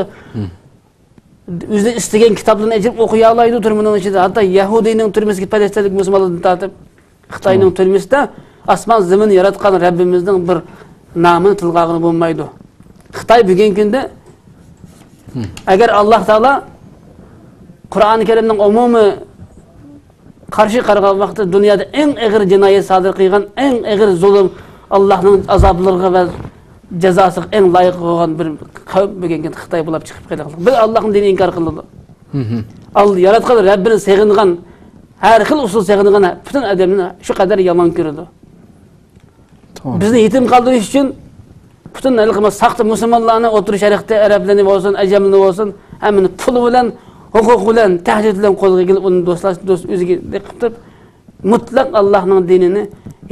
ئۆزى ئىستىگەن كىتابلىرىنى ئېچىپ ئوقۇيالايدۇ تۈرمىنىڭ ئىچىدە. ھەتتا يەھۇدىينىڭ تۈرمىسىگە پەلەستىنلىك مۇسۇلمانلاردىن تارتىپ، خىتاينىڭ تۈرمىسىدە ئاسمان زېمىننى ياراتقان رەببىمىزنىڭ بىر نامىنى تىلغا ئالغىلى بولمايدۇ. خىتاي بۈگۈنكى كۈندە، ئەگەر ئاللاھ تائالا قۇرئان كەرىمنىڭ ئومۇمىي قارشى قارىغان ۋاقىتتا دۇنيادا ئەڭ ئېغىر جىنايەت سادىر قىلغان، ئەڭ ئېغىر زۇلۇم، ئاللاھنىڭ ئازابلىرىغا ۋە جازاسىغا ئەڭ لايىق بولغان بىر قەۋم بۈگۈنكى خىتاي بولاپ چىقىپ قېلىدۇ. بىر ئاللاھنىڭ دىنىنى ئىنكار قىلىدۇ. ئال-، ياراتقان رەببىنى سېغىنغان، ھەر خىل ئۇسۇل سېغىنغان پۈتۈن ئادەمنى شۇ قەدەر يامان كۆرىدۇ. بىزنى يېتىم قالدۇرۇش ئۈچۈن پۈتۈن ھېلىقى ساختا مۇسۇلمانلارنى ئوتتۇرا شەرقتە ئەرەبلەرنى بولسۇن، ئەجەملەرنى بولسۇن، ھەممىنى پۇل بىلەن، ھوقۇق بىلەن، تەھدىت بىلەن قولغا كېلىپ، ئۇنى دوستلاش، دوست ئۆزىگە قىلىپ، مۇتلەق ئاللاھنىڭ دىنىنى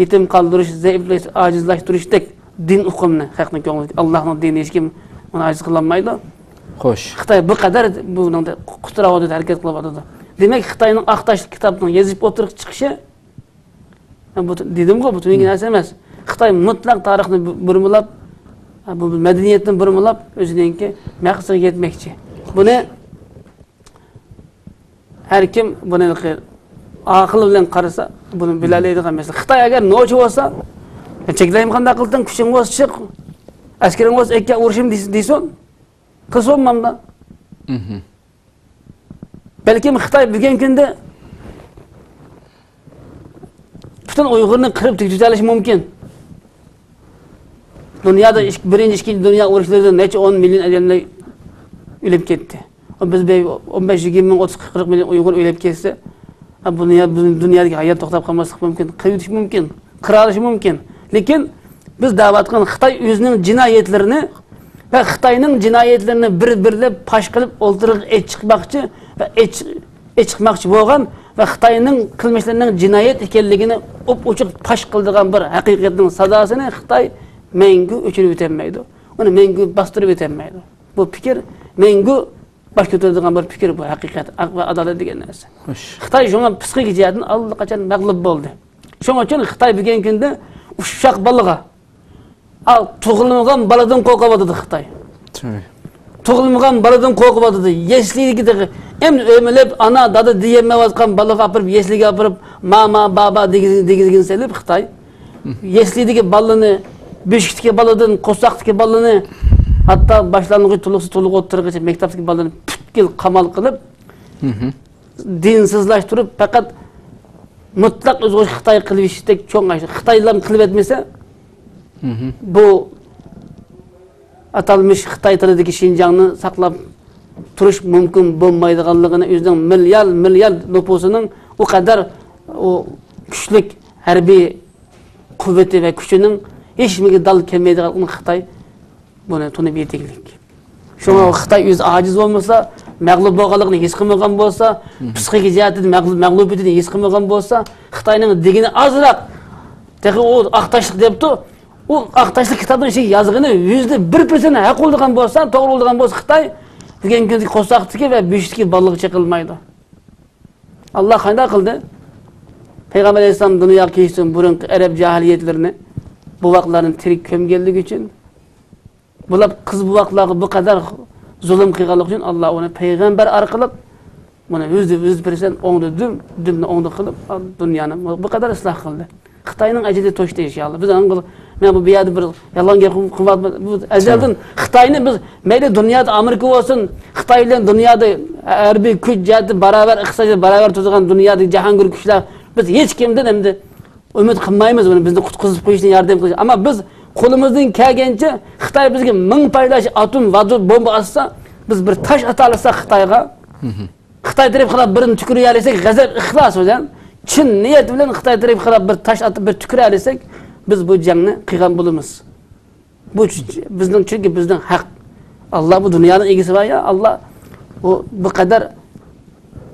يېتىم قالدۇرۇش، زەئىپلەش، ئاجىزلاشتۇرۇشتەك دىن ئۇقۇمنى خەقنىڭ كۆڭلىدىكى، ئاللاھنىڭ دىنى ھېچكىم ئۇنى ئاجىز قىلالمايدۇ. خوش. خىتاي بۇ قەدەر بۇنىڭدا قۇتراۋاتىدۇ، ھەرىكەت قىلىۋاتىدۇ. دېمەك، خىتاينىڭ ئاق تاشلىق كىتابنىڭ يېزىپ ئوتتۇرىغا چىقىشى، بۇ، دېدىمغۇ، بۇ تۈنۈگۈن نەرسە ئەمەس. خىتاي مۇتلەق تارىخنى بۇ-، بۇرمىلاپ، بۇ مەدەنىيەتنى بۇرمىلاپ، ئۆزىنىڭكى مەقسىتىگە يەتمەكچى. بۇنى ھەر كىم بۇنى ئاقىل بىلەن قارىسا، بۇنى بىلەلەيدىغان مەسىلە. خىتاي ئەگەر نوچى بولسا، چەكلەيمەن، قانداق قىلدىڭ، كۈچۈڭ بولسا چىق، ئەسكىرىڭ بولسا ئەككە، ئۇرۇشىمەن دېسۇن، دېسۇن، قىلسۇن مانداق. بەلكىم خىتاي بۈگۈنكى كۈندە پۈتۈن ئۇيغۇرنى قىرىپ تۈگىتىۋېتىشى مۇمكىن. دۇنيادا ئىك-، بىرىنچى، ئىككىنچى دۇنيا ئۇرۇشلىرىدا نەچچە ئون مىليون ئادەملەر ئۆلۈپ كەتتى. بىز بىر ئون بەش، يىگىرمە مىڭ، ئوتتۇز، قىرىق مىليون ئۇيغۇر ئۆلۈپ كەتسە، بۇ دۇنيا، بۇ دۇنيادىكى ھايات توختاپ قالماسلىقى مۇمكىن، قىرىۋېتىشى مۇمكىن، قىرالىشى مۇمكىن. لېكىن بىز دەۋاتقان خىتاي ئۆزىنىڭ جىنايەتلىرىنى ۋە خىتاينىڭ جىنايەتلىرىنى بىر-بىرلەپ پاش قىلىپ ئوتتۇرىغا ئېچىقماقچى ۋە ئېچ-، ئېچىقماقچى بولغان ۋە خىتاينىڭ قىلمىشلىرىنىڭ جىنايەت ئىكەنلىكىنى ئوپئوچۇق پاش قىلىدىغان بىر ھەقىقەتنىڭ ساداسىنى خىتاي مەڭگۈ ئۆچۈرۈپ ئۆتەلمەيدۇ. ئۇنى مەڭگۈ باستۇرۇپ ئۆتەلمەيدۇ. بۇ پىكىر مەڭگۈ باش كۆتۈرىدىغان بىر پىكىر بۇ، ھەقىقەت، ھەق ۋە ئادالەت دېگەن نەرسە. خوش. خىتاي شۇڭا پسىخىكا جەھەتتىن ئاللىقاچان مەغلۇپ بولدى. شۇنىڭ ئۈچۈن خىتاي بۈگۈنكى كۈندە ئۇششاق بالىغا، ئا، تۇغۇلمىغان بالىدىن قورقۇۋاتىدۇ خىتاي. تۈگى. تۇغۇلمىغان بالىدىن قورقۇۋاتىدۇ. يەسلىدىكى تېخى ئەمدى ئۆمىلەپ، ئانا، دادا دېيەلمەيۋاتقان بالىغا ئاپىرىپ، يەسلىگە ئاپىرىپ، ماما، بابا دېگىزىگە سېلىپ خىتاي. يەسلىدىكى بالىنى بۆشۈكتىكى بالىدىن، قورساقتىكى بالىنى، ھەتتا باشلانغۇچ، تولۇقسىز، تولۇق ئوتتۇرىغىچە مەكتەپتىكى بالىنى پۈتكۈل قامال قىلىپ، دىنسىزلاشتۇرۇپ، پەقەت مۇتلەق ئۆزىگە خىتاي قىلىۋېتىشتەك چوڭ ئىش. خىتايلار قىلىۋەتمىسە، بۇ ئاتالمىش خىتاي تىلىدىكى شىنجاڭنى ساقلاپ تۇرۇش مۇمكىن بولمايدىغانلىقىنى، ئۆزىنىڭ مىليارد، مىليارد نوپۇسىنىڭ ئۇ قەدەر ئۇ كۈچلۈك ھەربىي قۇۋۋىتى ۋە كۈچىنىڭ ھېچنېمىگە دال كەلمەيدىغانلىقىنى خىتاي بۇنى تونۇپ يېتىگلىك. شۇڭا خىتاي ئۆزى ئاجىز بولمىسا، مەغلۇپ بولغانلىقىنى ھېس قىلمىغان بولسا، پسىخىكا جەھەتتىن مەغلۇپ، مەغلۇبىيىتىنى ھېس قىلمىغان بولسا، خىتاينىڭ دېگىنى ئازراق، تېخى ئۇ ئاق تاشلىق دەپتۇ، ئۇ ئاق تاشلىق كىتابنىڭ ئىچىگە يازغىنى يۈزدە بىر پىرسەنت ھەق بولىدىغان بولسا، توغرا بولىدىغان بولسا، خىتاي بۈگۈنكى كۈندىكى قورساقتىكى ۋە بۆشۈكتىكى بالىلىقى چېقىلمايدۇ. ئاللا قانداق قىلدى؟ پەيغەمبەر ئەلەيھىسسالام دۇنياغا كېلىشتىن بۇرۇنقى ئەرەب جاھىلىيەتلىرىنى، بوۋاقلارنى تىرىك كۆمگەنلىكى ئۈچۈن، بۇلار قىز بوۋاقلارغا بۇ قەدەر زۇلۇم قىلغانلىقى ئۈچۈن، ئاللا ئۇنى پەيغەمبەر ئارقىلىق، مانا، يۈزدە يۈز پىرسەنت ئوڭدا دۈم، دۈمنى ئوڭدا قىلىپ، دۇنيانى بۇ قەدەر ئىسلاھ قىلدى. خىتاينىڭ ئەجىلى توشتى، ئىنشائاللا. بىز ئاڭقىل، مەن بۇ، بۇ يەردە بىر يالغان گەپ قىلماپمەن. بۇ ئەزەلدىن خىتاينى بىز، مەيلى دۇنيادا ئامېرىكا بولسۇن، خىتاي بىلەن دۇنيادا ھەربىي كۈچ جەھەتتە باراۋەر، ئىقتىسادىي باراۋەر تۇرىدىغان دۇنيادىكى جاھانگىر كۈچلەر، بىز ھېچ كىمدىن ئەمدى ئۈمىد قىلمايمىز، بۇنى بىزنى قۇتقۇزۇپ قويۇشنى، ياردەم قىلىش. ئەمما بىز قولىمىزدىن كەلگەنچە خىتاي بىزگە مىڭ پايلاش ئاتوم، ۋادۇ، بومبا ئاتسا، بىز بىر تاش ئاتالىساق خىتايغا، خىتاي تەرەپ خىلاپ بىرنى تۈكۈرۈۋېلىسەك، غەزەپ، ئىخلاس بىلەن، چىن نىيەت بىلەن خىتاي تەرەپ خىلاپ بىر تاش ئاتىپ، بىر تۈكۈرۈۋېلىسەك، بىز بۇ جەڭنى قىلغان بولىمىز. بۇ چۈ-، بىزنىڭ، چۈنكى بىزنىڭ ھەق. ئاللا بۇ دۇنيانىڭ ئىگىسى بار يا، ئاللا بۇ، بۇ قەدەر،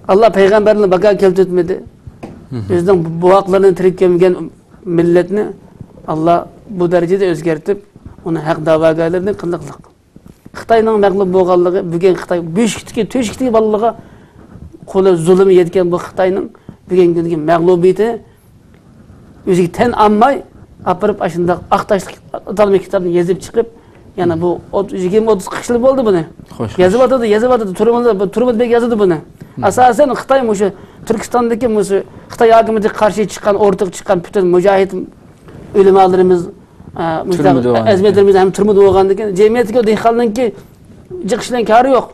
ئاللا پەيغەمبەرنى باكا كەلتۈرتمىدى. ئۆزىنىڭ بوۋاقلىرىنى تىرىك كۆمگەن مىللەتنى ئاللا بۇ دەرىجىدە ئۆزگەرتىپ، ئۇنى ھەق دەۋاگەرلىرىنى قىلدى، قىلدى. خىتاينىڭ مەغلۇپ بولغانلىقى، بۈگۈن خىتاي بۆشۈكتىكى، تۆشۈكتىكى بالىلىرىغا قولى زۇلۇم يەتكەن بۇ خىتاينىڭ بۈگۈنكى كۈندىكى مەغلۇبىيىتى ئۆزىگە تەن ئالماي، ئاپىرىپ ئاشۇنداق ئاق تاشلىق ئاتالمىش كىتابنى يېزىپ چىقىپ، يەنە بۇ ئوت-، يىگىرمە، ئوتتۇز، قىرىق يىل بولدى بۇنى. خوش، خوش. يېزىۋاتىدۇ، يېزىۋاتىدۇ، تۈرمىدە، بۇ تۈرمىدە بەك يازىدۇ بۇنى. ئاساسەن خىتاي مۇشۇ تۈركىستاندىكى مۇشۇ خىتاي ھاكىمىيىتىگە قارشى چىققان، ئورتىغا چىققان پۈتۈن مۇجاھىد ئۆلىمالىرىمىز، ئە، مۇشۇنداق تۈرمىدە بولغان. ئەزىمەتلىرىمىز ھەم تۈرمىدە بولغاندىكىن، جەمئىيەتتىكى دېھقاننىڭكى جىقىش بىلەن كارى يوق.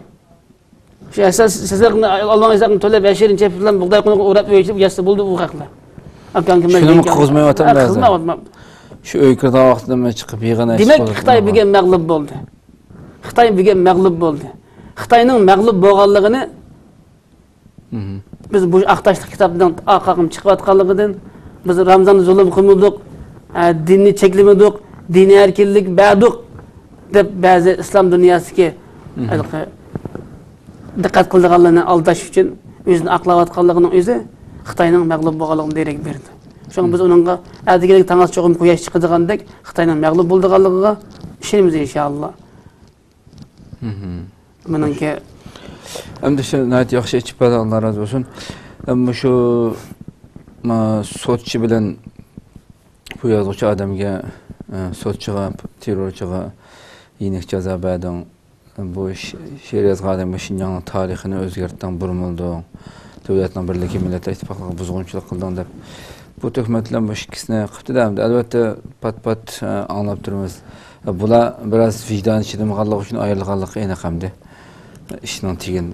شۇ ئەسەس، سېسىقنى، ئالما سېسىقنى تۆلەپ، يەشىرىن چېپىپ بىلەن بۇغداي قويۇپ ئوراپ ئۆيۈشۈپ يەتسە بولدى ئۇ خەقلەر. ئاكاڭ كىم؟ شۇنىمۇ قىلغۇزمايۋاتامدۇ ھازىر؟ قىلغۇزمايۋاتىمەن. شۇ ئۆي كىرىدىغان ۋاقتىدا مەن چىقىپ يىغىن. دېمەك، خىتاي بۈگۈن مەغلۇپ بولدى. خىتاي بۈگۈن مەغلۇپ بولدى. خىتاينىڭ مەغلۇپ بولغانلىقىنى بىز بۇ ئاق تاشلىق كىتابنىڭ ئارقىغا چىقىۋاتقانلىقىدىن، بىز رامزاندا زۇلۇم قىلمىدۇق، ئە، دىننى چەكلىمىدۇق، دىنىي ئەركىنلىك بەردۇق، دەپ بەزى ئىسلام دۇنياسىدىكى ھېلىقى دىققەت قىلىدىغانلارنى ئالداش ئۈچۈن ئۆزىنى ئاقلاۋاتقانلىقىنىڭ ئۆزى خىتاينىڭ مەغلۇپ بولغانلىقىدىن دېرەك بېرىدۇ. شۇڭا بىز ئۇنىڭغا ئەتىگىنى تاڭ چوقۇم قۇياش چىقىدىغاندەك خىتاينىڭ مەغلۇپ بولىدىغانلىقىغا ئىشىنىمىز، ئىنشائاللا. مېنىڭكى. ئەمدى شۇ ناھايىتى ياخشى ئېچىپ بەردى، ئاللا رازى بولسۇن. ئەمما شۇ، ما، سوتچى بىلەن بۇ يازغۇچى ئادەمگە، ئە، سوتچىغا، تېررورچىغا يېنىك جازا بەردىڭ. بۇ ش-، شېئىر يازغان ئادەمگە شىنجاڭنىڭ تارىخىنى ئۆزگەرتتىڭ، بۇرمىلىدىڭ. دۆلەتنىڭ بىرلىكى، مىللەتلەر ئىتتىپاقلىقىغا بۇزغۇنچىلىق قىلدىڭ دەپ، بۇ تۆھمەت بىلەن بۇ ئىككىسىنى قىپتىدە ئەمدى. ئەلۋەتتە، پات-پات، ئە، ئاڭلاپ تۇرىمىز. بۇلار بىراز ۋىجدانى چىدىمىغانلىقى ئۈچۈن ئايرىلغانلىقى ئېنىق ئەمدى. ئىشنىڭ تېگىن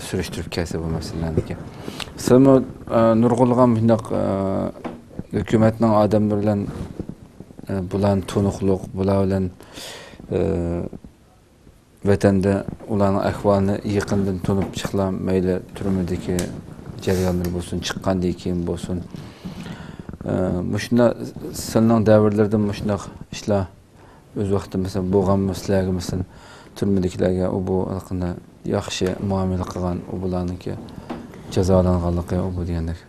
سۈرۈشتۈرۈپ كەلسە بۇ مەسىلىلەرنىكى. سىلەرمۇ، ئە، نۇرغۇنلىغان مۇشۇنداق، ئە، ھۆكۈمەتنىڭ ئادەملىرى بىلەن، ئە، بۇلارنى تونۇقلۇق، بۇلار بىلەن، ئە، ۋەتەندە ئۇلارنىڭ ئەھۋالىنى يېقىندىن تونۇپ چىقلا، مەيلى تۈرمىدىكى جەريانلىرى بولسۇن، چىققاندىن كېيىن بولسۇن. ئە، مۇشۇنداق سىلىنىڭ دەۋرلىرىدە مۇشۇنداق ئىشلار ئۆز ۋاقتىدا، مەسىلەن، بولغانمۇ سىلەرگە، مەسىلەن، تۈرمىدىكىلەرگە ئۇ بۇ ھەققىدە ياخشى مۇئامىلە قىلغان، ئۇ بۇلارنىڭكى جازالانغانلىقى، ئۇ بۇ دېگەندەك؟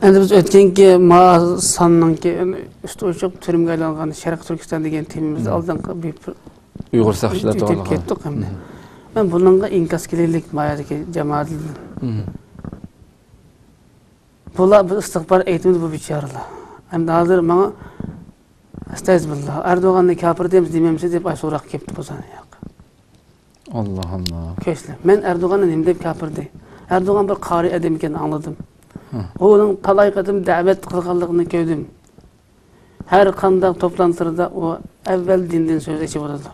ئەمدى بىز ئۆتكەنكى ما ساننىڭكى ئۈستى ئوچۇق تۈرمىگە ئايلانغان شەرقىي تۈركىستان دېگەن تېمىمىزدا ئالدىنقى بىر ئۇيغۇر ساقچىلار ئۆتۈپ توغرىلىق كەتتۇق ئەمدى. مەن بۇنىڭغا ئىنكاس كېلەيلىك، ما يەردىكى جامائەتلەردىن. بۇلار بىر ئىستىغپار ئېيتمىدى بۇ بىچارىلار. ئەمدى ھازىر ماڭا، ئەستەغپىرۇللا، ئەردوغاننى كاپىر دەيمىز، دېمەيمىز دەپ ئاشۇ سوراق كەپتۇ بۇ زانا ياق. ئاللا، ئاللا. كۆرسىلە، مەن ئەردوغاننى نېمە دەپ كاپىر دەي؟ ئەردوغان بىر قارىي ئادەم ئىكەننى ئاڭلىدىم. ئۇنىڭ تالاي قېتىم دەۋەت قىلغانلىقىنى كۆردۈم. ھەر قانداق توپلانتىلىرىدا ئۇ ئەۋۋەل دىندىن سۆز ئېچىۋاتىدۇ.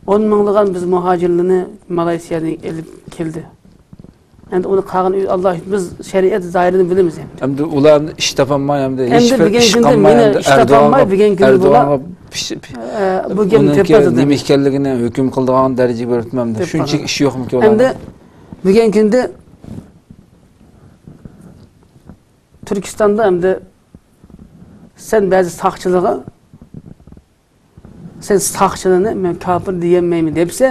ئون مىڭلىغان بىز مۇھاجىرلىرىنى مالايسىيادىن ئېلىپ كەلدى. ئەمدى ئۇنى قالغان ئاللا، بىز شەرىئەت زاھىرىنى بىلىمىز ئەمدى. ئەمدى ئۇلار ئىش تاپالماي، ئەمدى ھېچ بىر ئىش قىلماي، ئەمدى ئىش تاپالماي، بۈگۈنكى كۈندە بۇلار، ئە، بۇ گەپنى ئۇنىڭكى نېمە ئىكەنلىكىنى، ھۆكۈم قىلىدىغان دەرىجىگە بېرىپتىمۇ ئەمدى. شۇنچىلىك ئىش يوقمىكىن ئۇلارنىڭ؟ ئەمدى بۈگۈنكى كۈندە تۈركىستاندا ئەمدى سەن بەزى ساقچىلارغا، سەن ساقچىلارنى مەن كاپىر دېيەلمەيمەن دەپسە،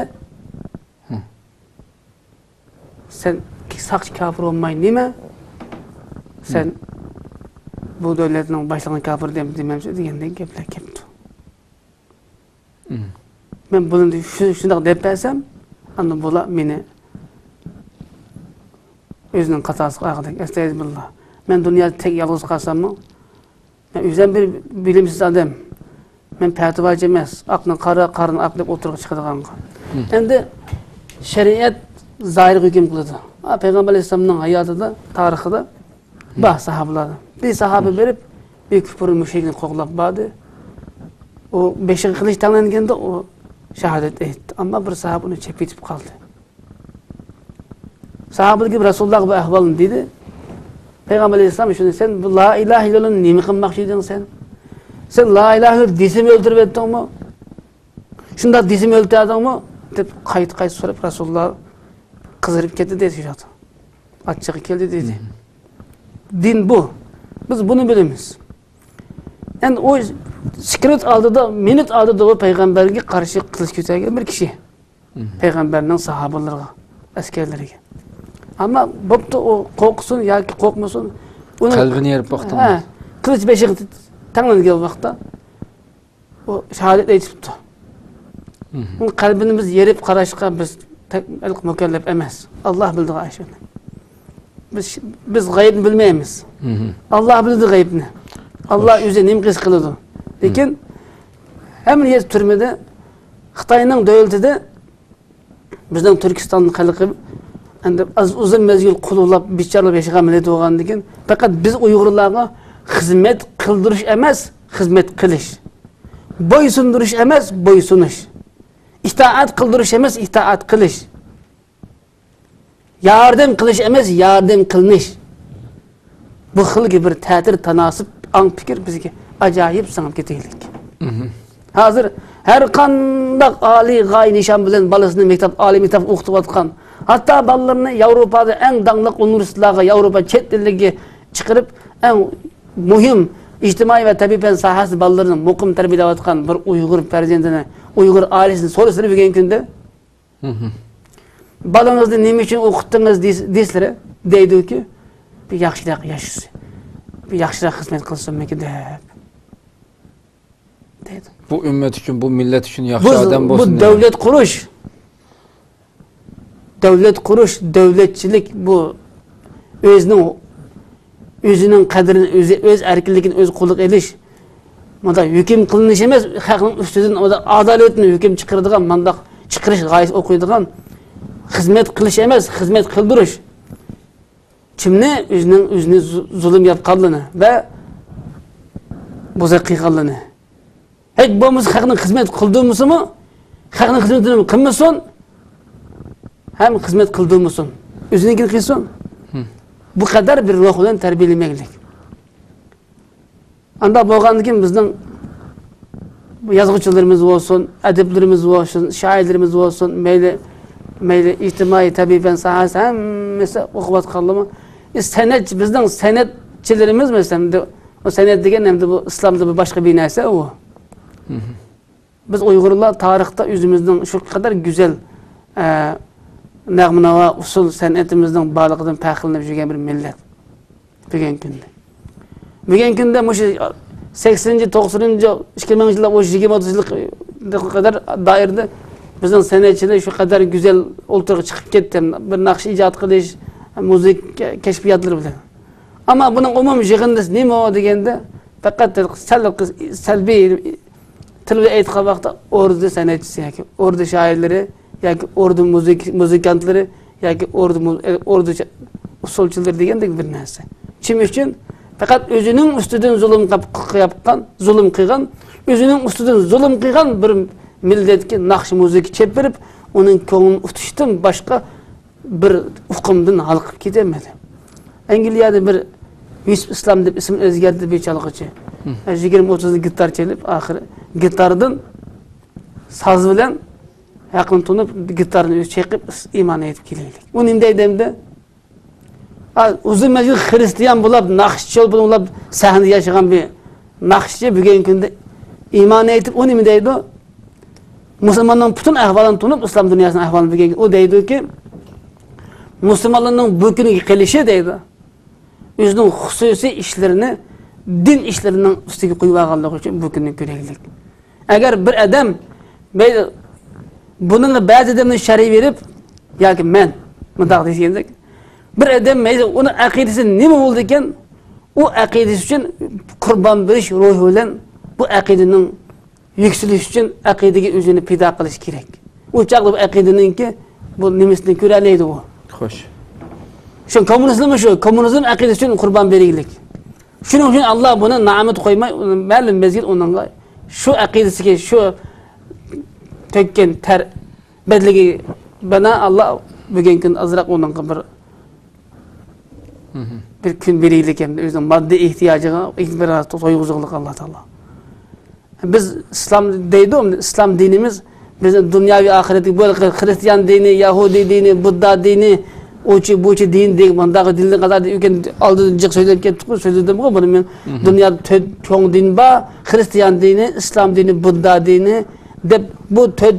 سەن ساقچى كاپىر بولماي نېمە؟ سەن بۇ دۆلەتنىڭ باشلىقىنى كاپىر دېمەمسەن دېگەندەك گەپلەر كەپتۇ. مەن بۇنى شۇ-، شۇنداق دەپ بەرسەم، ئاندىن بۇلار مېنى ئۆزىنىڭ خاتاسىغا ئالغۇدەك، ئەستەغپىرۇللا. مەن دۇنيادا تەك يالغۇز قالساممۇ، مەن ئۆزۈم بىر بىلىمسىز ئادەم. مەن پەتىۋاچى ئەمەس، ئاقنى قارا، قارىنى ئاق دەپ ئوتتۇرىغا چىقىدىغانغا. ئەمدى شەرىئەت زاھىرغا ھۆكۈم قىلىدۇ. ھا، پەيغەمبەر ئەلەيھىسسالامنىڭ ھاياتىدا، تارىخىدا بار ساھابىلەردىن. بىر ساھابە بېرىپ، بىر كۇپۇر مۇشرىكنى قوغلاپ باردى. ئۇ بېشىغا قىلىچ تەڭلەنگەندە، ئۇ شاھادەت ئېيتتى. ئەمما بىر ساھابە ئۇنى چېپىۋېتىپ قالدى. ساھابىلەرگە رەسۇلۇللاھقا بۇ ئەھۋالنى دېدى. پەيغەمبەر ئەلەيھىسسالام شۇنى، سەن بۇ لا ئىلاھە ئىللاللانى نېمە قىلماقچى ئىدىڭ سەن؟ سەن لا ئىلاھە ئىللاللا دېسىمۇ ئۆلتۈرۈۋەتتىڭمۇ؟ شۇنداق دېسىمۇ ئۆلتۈردۈڭمۇ؟ دەپ قايتا-قايتا سوراپ، رەسۇلۇللا قىزىرىپ كەتتى دەيدۇ شۇ چاغدا. ئاچچىقى كەلدى دېدى. دىن بۇ. بىز بۇنى بىلىمىز. ئەمدى ئۇ سېكۇنت ئالدىدا، مىنۇت ئالدىدا ئۇ پەيغەمبەرگە قارشى قىلىچ كۆتەرگەن بىر كىشى. پەيغەمبەرنىڭ ساھابىلىرىغا، ئەسكەرلىرىگە. ئەمما بوپتۇ، ئۇ قورقسۇن ياكى قورقمىسۇن، ئۇنىڭ قەلبىنى يېرىپ باقتىڭمۇ؟ ھە، قىلىچ بېشىغا تەڭلەنگەن ۋاقىتتا ئۇ شاھادەت ئېيتىپتۇ. ئۇنىڭ قەلبىنى بىز يېرىپ قاراشقا بىز تەك-، مۇكەللەپ ئەمەس. ئاللا بىلىدىغان ئىشنى. بىز، بىز غەيىبنى بىلمەيمىز. ئاللا بىلىدۇ غەيىبنى. ئاللا ئۆزى نېمە قىلسا قىلىدۇ. لېكىن ھەممە يەر تۈرمىدە، خىتاينىڭ دۆلىتىدە بىزنىڭ تۈركىستان خەلقى ئەمدى ئاز، ئۇزۇن مەزگىل قۇلۇقلاپ، بىچارىلاپ ياشىغان مىللەت بولغاندىن كېيىن، پەقەت بىز ئۇيغۇرلارغا خىزمەت قىلدۇرۇش ئەمەس، خىزمەت قىلىش. بويسۇندۇرۇش ئەمەس، بويسۇنۇش. ئىتائەت قىلدۇرۇش ئەمەس، ئىتائەت قىلىش. ياردەم قىلىش ئەمەس، ياردەم قىلىنىش. بۇ خىلدىكى بىر تەتۈر تاناسىپ، ئاڭ پىكىر بىزگە ئاجايىپ سىڭىپ كېتەيلىك. ھازىر ھەر قانداق ئالىي غايە نىشان بىلەن بالىسىنى مەكتەپ، ئالىي مەكتەپ ئوقۇتۇۋاتقان، ھەتتا بالىلىرىنى ياۋروپادا ئەڭ داڭلىق ئۇنىۋېرسىتېتلارغا، ياۋروپا چەت ئېلىگە چىقىرىپ، ئەڭ مۇھىم ئىجتىمائىي ۋە تەبىئىي پەن ساھەسىدە بالىلىرىنى مۇقىم تەربىيەلەۋاتقان بىر ئۇيغۇر پەرزەنتىنى، ئۇيغۇر ئائىلىسىنى سورىسىلى بۈگۈنكى كۈندە، بالىڭىزنى نېمە ئۈچۈن ئوقۇتتىڭىز دېس-، دېسىلىرى، دەيدۇكى، بىر ياخشىراق ياشىسۇن، بىر ياخشىراق خىزمەت قىلسۇنمىكىن دەپ دەيدۇ. بۇ ئۈممەت ئۈچۈن، بۇ مىللەت ئۈچۈن ياخشى ئادەم بولسۇن دەيدۇ. بۇ دۆلەت قۇرۇش، دۆلەت قۇرۇش، دۆلەتچىلىك بۇ ئۆزىنىڭ، ئۆزىنىڭ قەدرىنى ئۆزى، ئۆز ئەركىنلىكىنى ئۆزى قولىغا ئېلىش، مۇنداق ھۆكۈم قىلىنىش ئەمەس، خەقنىڭ ئۈستىدىن مۇنداق ئادالەتنى ھۆكۈم چىقىرىدىغان، مۇنداق چىقىرىش غايىسى ئوقۇيدىغان، خىزمەت قىلىش ئەمەس، خىزمەت قىلدۇرۇش. كىمنى؟ ئۆزىنىڭ، ئۆزىنى زۇ-، زۇلۇم ياپقانلىرىنى ۋە بوزەك قىلغانلىرىنى. ھېچ بولمىسا خەقنىڭ خىزمەت قىلدۇرمىسىمۇ، خەقنىڭ خىزمىتىنى قىلمىسۇن، ھەم خىزمەت قىلدۇرمىسۇن، ئۆزىنىڭكىنى قىلسۇن. بۇ قەدەر بىر روھ بىلەن تەربىيەلىمەكلىك. ئانداق بولغاندىن كېيىن بىزنىڭ بۇ يازغۇچىلىرىمىز بولسۇن، ئەدىبلىرىمىز بولسۇن، شائىرلىرىمىز بولسۇن، مەيلى، مەيلى ئىجتىمائىي، تەبىئىي پەن ساھەسى ھەممىسى ئوقۇۋاتقانلىرىمۇ، سەنئەتچى، بىزنىڭ سەنئەتچىلىرىمىز مەسىلەن، ئەمدى ئۇ سەنئەت دېگەن ئەمدى بۇ ئىسلامدا بىر باشقا بىر نەرسە ئۇ. بىز ئۇيغۇرلار تارىختا ئۆزىمىزنىڭ شۇ قەدەر گۈزەل، ئە، نەغمە-ناۋا، ئۇسسۇل سەنئىتىمىزنىڭ بارلىقىدىن پەخىرلىنىپ يۈرگەن بىر مىللەت. بۈگۈنكى كۈندە. بۈگۈنكى كۈندە مۇشۇ سەكسىنىنچى، توقسىنىنچى، ئىككى مىڭىنچى يىللار، مۇشۇ يىگىرمە، ئوتتۇز يىللىق قەدەر دائىرىدە بىزنىڭ سەنئەتچىلەر شۇ قەدەر گۈزەل ئوتتۇرىغا چىقىپ كەتتى. بىر ناخشا ئىجاد قىلىش، مۇزىكا كەشپىياتلىرى بىلەن. ئەمما بۇنىڭ ئومۇمىي يىغىندىسى نېمە دېگەندە، پەقەت سەل-، سەلبىي تىل بىلەن ئېيتقان ۋاقىتتا ئوردا سەنئەتچىسى ياكى ئوردا شائىرلىرى ياكى ئوردا مۇزىك-، مۇزىكانتلىرى ياكى ئوردا مۇ-، ئوردا ئۇسسۇلچىلىرى دېگەندەك بىر نەرسە. چېمى ئۈچۈن پەقەت ئۆزىنىڭ ئۈستىدىن زۇلۇم قىلىپ، قىلىپ، قىلغان، زۇلۇم قىلغان، ئۆزىنىڭ ئۈستىدىن زۇلۇم قىلغان بىر مىللەتكە ناخشا مۇزىكا چېلىپ بېرىپ، ئۇنىڭ كۆڭلىنى ئۇتۇشتىن باشقا بىر ئۇقۇمدىن ھالقىپ كېتەلمىدى. ئەنگلىيەدە بىر يۈسۈپ ئىسلام دەپ ئىسمىنى ئۆزگەرتتى بىر چالغۇچى. ھە، يىگىرمە ئوتتۇز گىتار چېلىپ، ئاخىرى گىتاردىن ساز بىلەن ھەقنى تونۇپ، گىتارنى ئۆزى چېقىپ، ئىس-، ئىمان ئېيتىپ كېلەيلى. ئۇ نېمە دەيدۇ ئەمدى؟ ئا، ئۇزۇن مەزگىل خىرىستىيان بولاپ، ناخشىچى بولاپ، سەھنىدە ياشىغان بىر ناخشىچى بۈگۈنكى كۈندە ئىمان ئېيتىپ، ئۇ نېمە دەيدۇ؟ مۇسۇلماننىڭ پۈتۈن ئەھۋالىنى تونۇپ، ئىسلام دۇنياسىنىڭ ئەھۋالىنى بۈگۈنكى، ئۇ دەيدۇكى، مۇسۇلمانلارنىڭ بۇ كۈنگە قېلىشى دەيدۇ، ئۆزىنىڭ خۇسۇسىي ئىشلىرىنى دىن ئىشلىرىنىڭ ئۈستىگە قويۇۋالغانلىقى ئۈچۈن بۇ كۈننى كۆرەيلىك. ئەگەر بىر ئادەم، مەيلى، بۇنىڭغا بەزى ئادەمنى شەرھ بېرىپ، ياكى مەن مۇنداق دېگەندەك، بىر ئادەم، مەيلى، ئۇنىڭ ئەقىدىسى نېمە بولىدىكەن، ئۇ ئەقىدىسى ئۈچۈن قۇربان بېرىش روھى بىلەن بۇ ئەقىدىنىڭ يۈكسىلىشى ئۈچۈن ئەقىدىگە ئۆزىنى پىدا قىلىش كېرەك. ئۇ چاغدا بۇ ئەقىدىنىڭكى بۇ نېمىسىنى كۆرەلەيدۇ ئۇ. خوش. شۇ كوممۇنىزممۇ شۇ، كوممۇنىزم ئەقىدىسى ئۈچۈن قۇربان بېرىگلىك. شۇنىڭ ئۈچۈن ئاللا بۇنى نامىدا قويماي، مەلۇم مەزگىل ئۇنىڭغا شۇ ئەقىدىسىگە، شۇ تۆككەن تەر بەدىلىگە بىنا ئاللا بۈگۈنكى كۈن ئازراق ئۇنىڭغا بىر، بىر كۈن بېرىگلىك ھەمدە ئۆزىنىڭ ماددىي ئېھتىياجىغا ئېتىبار تويغۇزغۇلۇق ئاللا تائالا. بىز ئىسلام دەيدۇ، ئىسلام دىنىمىز بىزنى دۇنياۋى ئاخىرەتلىك، بۇ خىرىستىيان دىنى، يەھۇدىي دىنى، بۇددا دىنى، ئۇچى بۇچى دىن دېگەن مۇنداق دىنلەر قاتارىدا ئۆتكەن ئالدىدا جىق سۆزلەپ كەتتۇققۇ، سۆزلىدىمغۇ بۇنى مەن. دۇنيادا تۆت چوڭ دىن بار، خىرىستىيان دىنى، ئىسلام دىنى، بۇددا دىنى دەپ، بۇ تۆت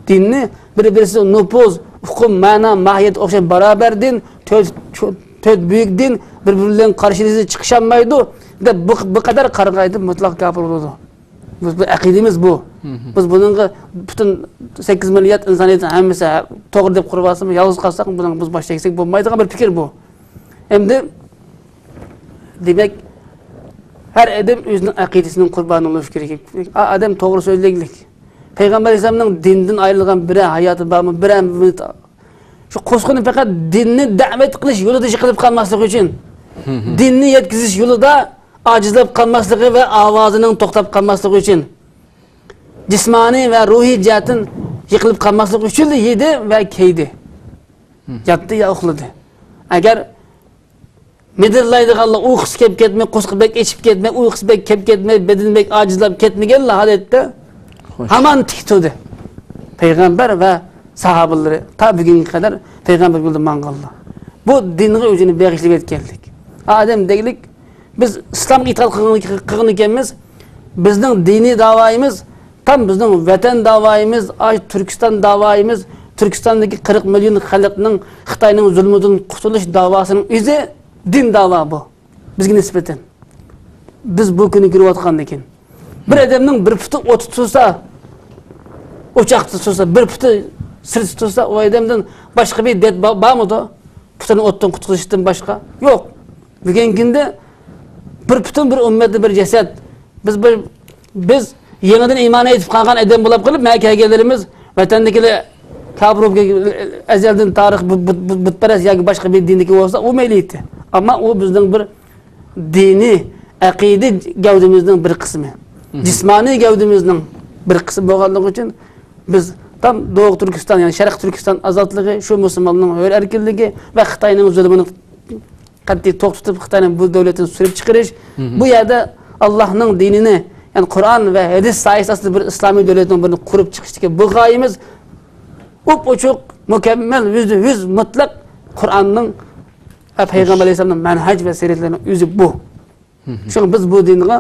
دىننى بىر-بىرسىدە نوپۇز، ئۇقۇم، مەنا، ماھىيەت ئوخشاش بارابەر دىن، تۆت، تۆت بۈيۈك دىن بىر-بىرى بىلەن قارشى چىقىشالمايدۇ دەپ، بۇ، بۇ قەدەر قارىغايدى مۇتلەق كاپىر بولىدۇ. بىز، بۇ ئەقىدىمىز بۇ. بىز بۇنىڭغا پۈتۈن سەككىز مىليارد ئىنسانىيەتنىڭ ھەممىسى توغرا دەپ قۇرۇپ ئالسىمۇ، يالغۇز قالساق، بۇنىڭغا بىز باش تەگسەك بولمايدىغان بىر پىكىر بۇ. ئەمدى، دېمەك، ھەر ئادەم ئۆزىنىڭ ئەقىدىسىنىڭ قۇربانى بولۇشى كېرەك. ئا، ئادەم توغرا سۆزلەيلىك. پەيغەمبەر ئەلەيھىسسالامنىڭ دىندىن ئايرىلغان بىرەر ھاياتى بارمۇ؟ بىرەر مىنۇت شۇ قوسقىنى پەقەت دىننى دەۋەت قىلىش يولىدا يىقىلىپ قالماسلىق ئۈچۈن، دىننى يەتكۈزۈش يولىدا ئاجىزلاپ قالماسلىقى ۋە ئاۋازىنىڭ توختاپ قالماسلىقى ئۈچۈن، جىسمانىي ۋە روھىي جەھەتتىن يىقىلىپ قالماسلىقى ئۈچۈنلا يېدى ۋە كىيدى. ياتتى يا ئۇخلىدى. ئەگەر مىدىرلايدىغانلا، ئۇيقۇسى كەپ كەتمەي، قورسىقى بەك ئېچىپ كەتمەي، ئۇيقۇسى بەك كەپ كەتمەي، بەدىنى بەك ئاجىزلاپ كەتمىگەنلا ھالەتتە، خوش. ھامان تىك تۇردى. پەيغەمبەر ۋە ساھابىلىرى تا بۈگۈنگە قەدەر پەيغەمبەر يولىدا ماڭغانلار. بۇ دىنغا ئۆزىنى بېغىشلاپ يەتكەنلىك. ئادەم دەيلىك، بىز ئىسلامغا ئېتىقاد قىلغان، قىلغان ئىكەنمىز، بىزنىڭ دىنىي داۋايىمىز تام بىزنىڭ ۋەتەن داۋايىمىز، ئاي، تۈركىستان داۋايىمىز، تۈركىستاندىكى قىرىق مىليون خەلقنىڭ خىتاينىڭ زۇلمىدىن قۇتۇلۇش داۋاسىنىڭ ئۆزى دىن داۋا بۇ. بىزگە نىسبەتەن. بىز بۇ كۈننى كۆرۈۋاتقاندىكىن. بىر ئادەمنىڭ بىر پۇتى ئوتتا تۇرسا، ئوچاقتا تۇرسا، بىر پۇتى سىرتتا تۇرسا، ئۇ ئادەمدىن باشقا بىر دەرد با-، بارمىدۇ؟ پۇتىنى ئوتتىن قۇتقۇزۇشتىن باشقا؟ يوق. بۈگۈنكى كۈندە بىر پۈتۈن بىر ئۈممەتنى بىر جەسەت. بىز بىر، بىز يېڭىدىن ئىمان ئېيتىپ قالغان ئادەم بولاپ قېلىپ، مەن كەلگەنلىرىمىز ۋەتەندىكىلەر كاپىر بولۇپ كەلگەن، ئەزەلدىن تارىخ بۇ، بۇ، بۇ، بۇتپەرەس ياكى باشقا بىر دىندىكى بولسا، ئۇ مەيلى ئىدى. ئەمما ئۇ بىزنىڭ بىر دىنىي ئەقىدە گەۋدىمىزنىڭ بىر قىسمى. جىسمانىي گەۋدىمىزنىڭ بىر قىسمى بولغانلىقى ئۈچۈن بىز تام دوغۇ تۈركىستان، يەنى شەرقىي تۈركىستان ئازادلىقى، شۇ مۇسۇلماننىڭ ھۆر ئەركىنلىكى ۋە خىتاينىڭ زۇلمىنى قەتئىي توختىتىپ، خىتاينىڭ بۇ دۆلىتىنى سۈرۈپ چىقىرىش، بۇ يەردە ئاللاھنىڭ دىنىنى، يەنى قۇرئان ۋە ھەدىس سايىسى ئاستىدا بىر ئىسلامىي دۆلەتنىڭ بىرنى قۇرۇپ چىقىشتىكى بۇ غايىمىز ئوپئوچۇق، مۇكەممەل، يۈزدە يۈز مۇتلەق قۇرئاننىڭ ۋە پەيغەمبەر ئەلەيھىسسالامنىڭ مەنھەج ۋە سىرەتلىرىنىڭ ئۆزى بۇ. شۇڭا بىز بۇ دىنغا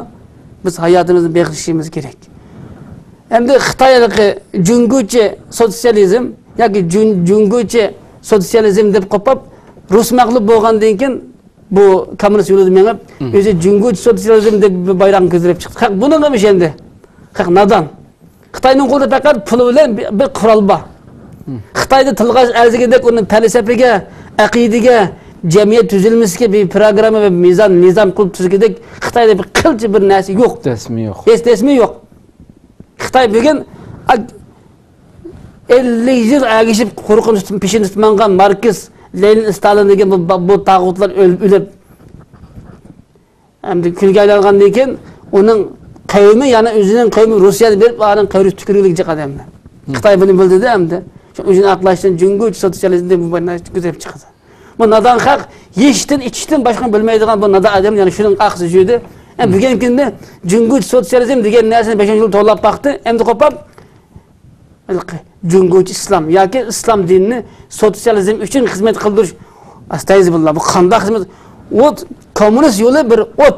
بىز ھاياتىمىزنى بېغىشلىشىمىز كېرەك. ئەمدى خىتاي ھېلىقى جۇڭگوچە سوتسىيالىزم ياكى جۇن-، جۇڭگوچە سوتسىيالىزم دەپ قوپاپ، رۇس مەغلۇپ بولغاندىن كېيىن بۇ كوممۇنىست يولىدا مېڭىپ، ئۆزى جۇڭگوچە سوتسىيالىزم دەپ بىر بايراقنى كۆتۈرۈپ چىقتى. خەق بۇنىڭغىمۇ ئىشەندى. خەق نادان. خىتاينىڭ قولىدا پەقەت پۇل بىلەن بىر، بىر قورال بار. خىتايدا تىلغا ئەرزىگەندەك ئۇنىڭ پەلسەپىگە، ئەقىدىگە، جەمئىيەت تۈزۈلمىسىگە بىر پىروگرامما ۋە مىزان، نىزام قۇرۇپ تۈزگۈدەك خىتايدا بىر قىلچە بىر نەرسە يوق. دەسمى يوق. ھېچ دەسمى يوق. خىتاي بۈگۈن ئا-، ئەللىك يىل ئەگىشىپ قۇرۇقىنى تۇتۇپ، پېشىنى تۇتۇپ ماڭغان ماركس، لېنىن، ستالىن دېگەن بۇ، بۇ تاغۇتلار ئۆل-، ئۆلۈپ، ئەمدى كۈلگە ئايلانغاندىن كېيىن ئۇنىڭ قەۋمى، يەنى ئۆزىنىڭ قەۋمى روسىيەدە بېرىپ، ئۇلارنىڭ قەبرىسىگە تۈكۈرگۈلۈك جىق ئادەملەر. خىتاي بۇنى بىلدى-دە ئەمدى. شۇ ئۆزىنى ئاقلاشتىن جۇڭگوچە سوتسىيالىزم دەپ بۇ كۆتۈرۈپ چىقىدۇ. بۇ نادان خەق يېيىشتىن، ئىچىشتىن باشقىنى بىلمەيدىغان بۇ نادان ئادەم، يەنى شۇنىڭ ئارقىسىدا يۈردى. ئە، بۈگۈنكى كۈندە جۇڭگوچە سوتسىيالىزم دېگەن نەرسىنى بەش-ئون يىل توۋلاپ باقتى. ئەمدى قوپاپ، ھېلىقى جۇڭگوچە ئىسلام ياكى ئىسلام دىنىنى سوتسىيالىزم ئۈچۈن خىزمەت قىلدۇرۇش. ئەستەغپىرۇللا، بۇ قانداق خىزمەت؟ ئوت، كوممۇنىست يولى بىر ئوت.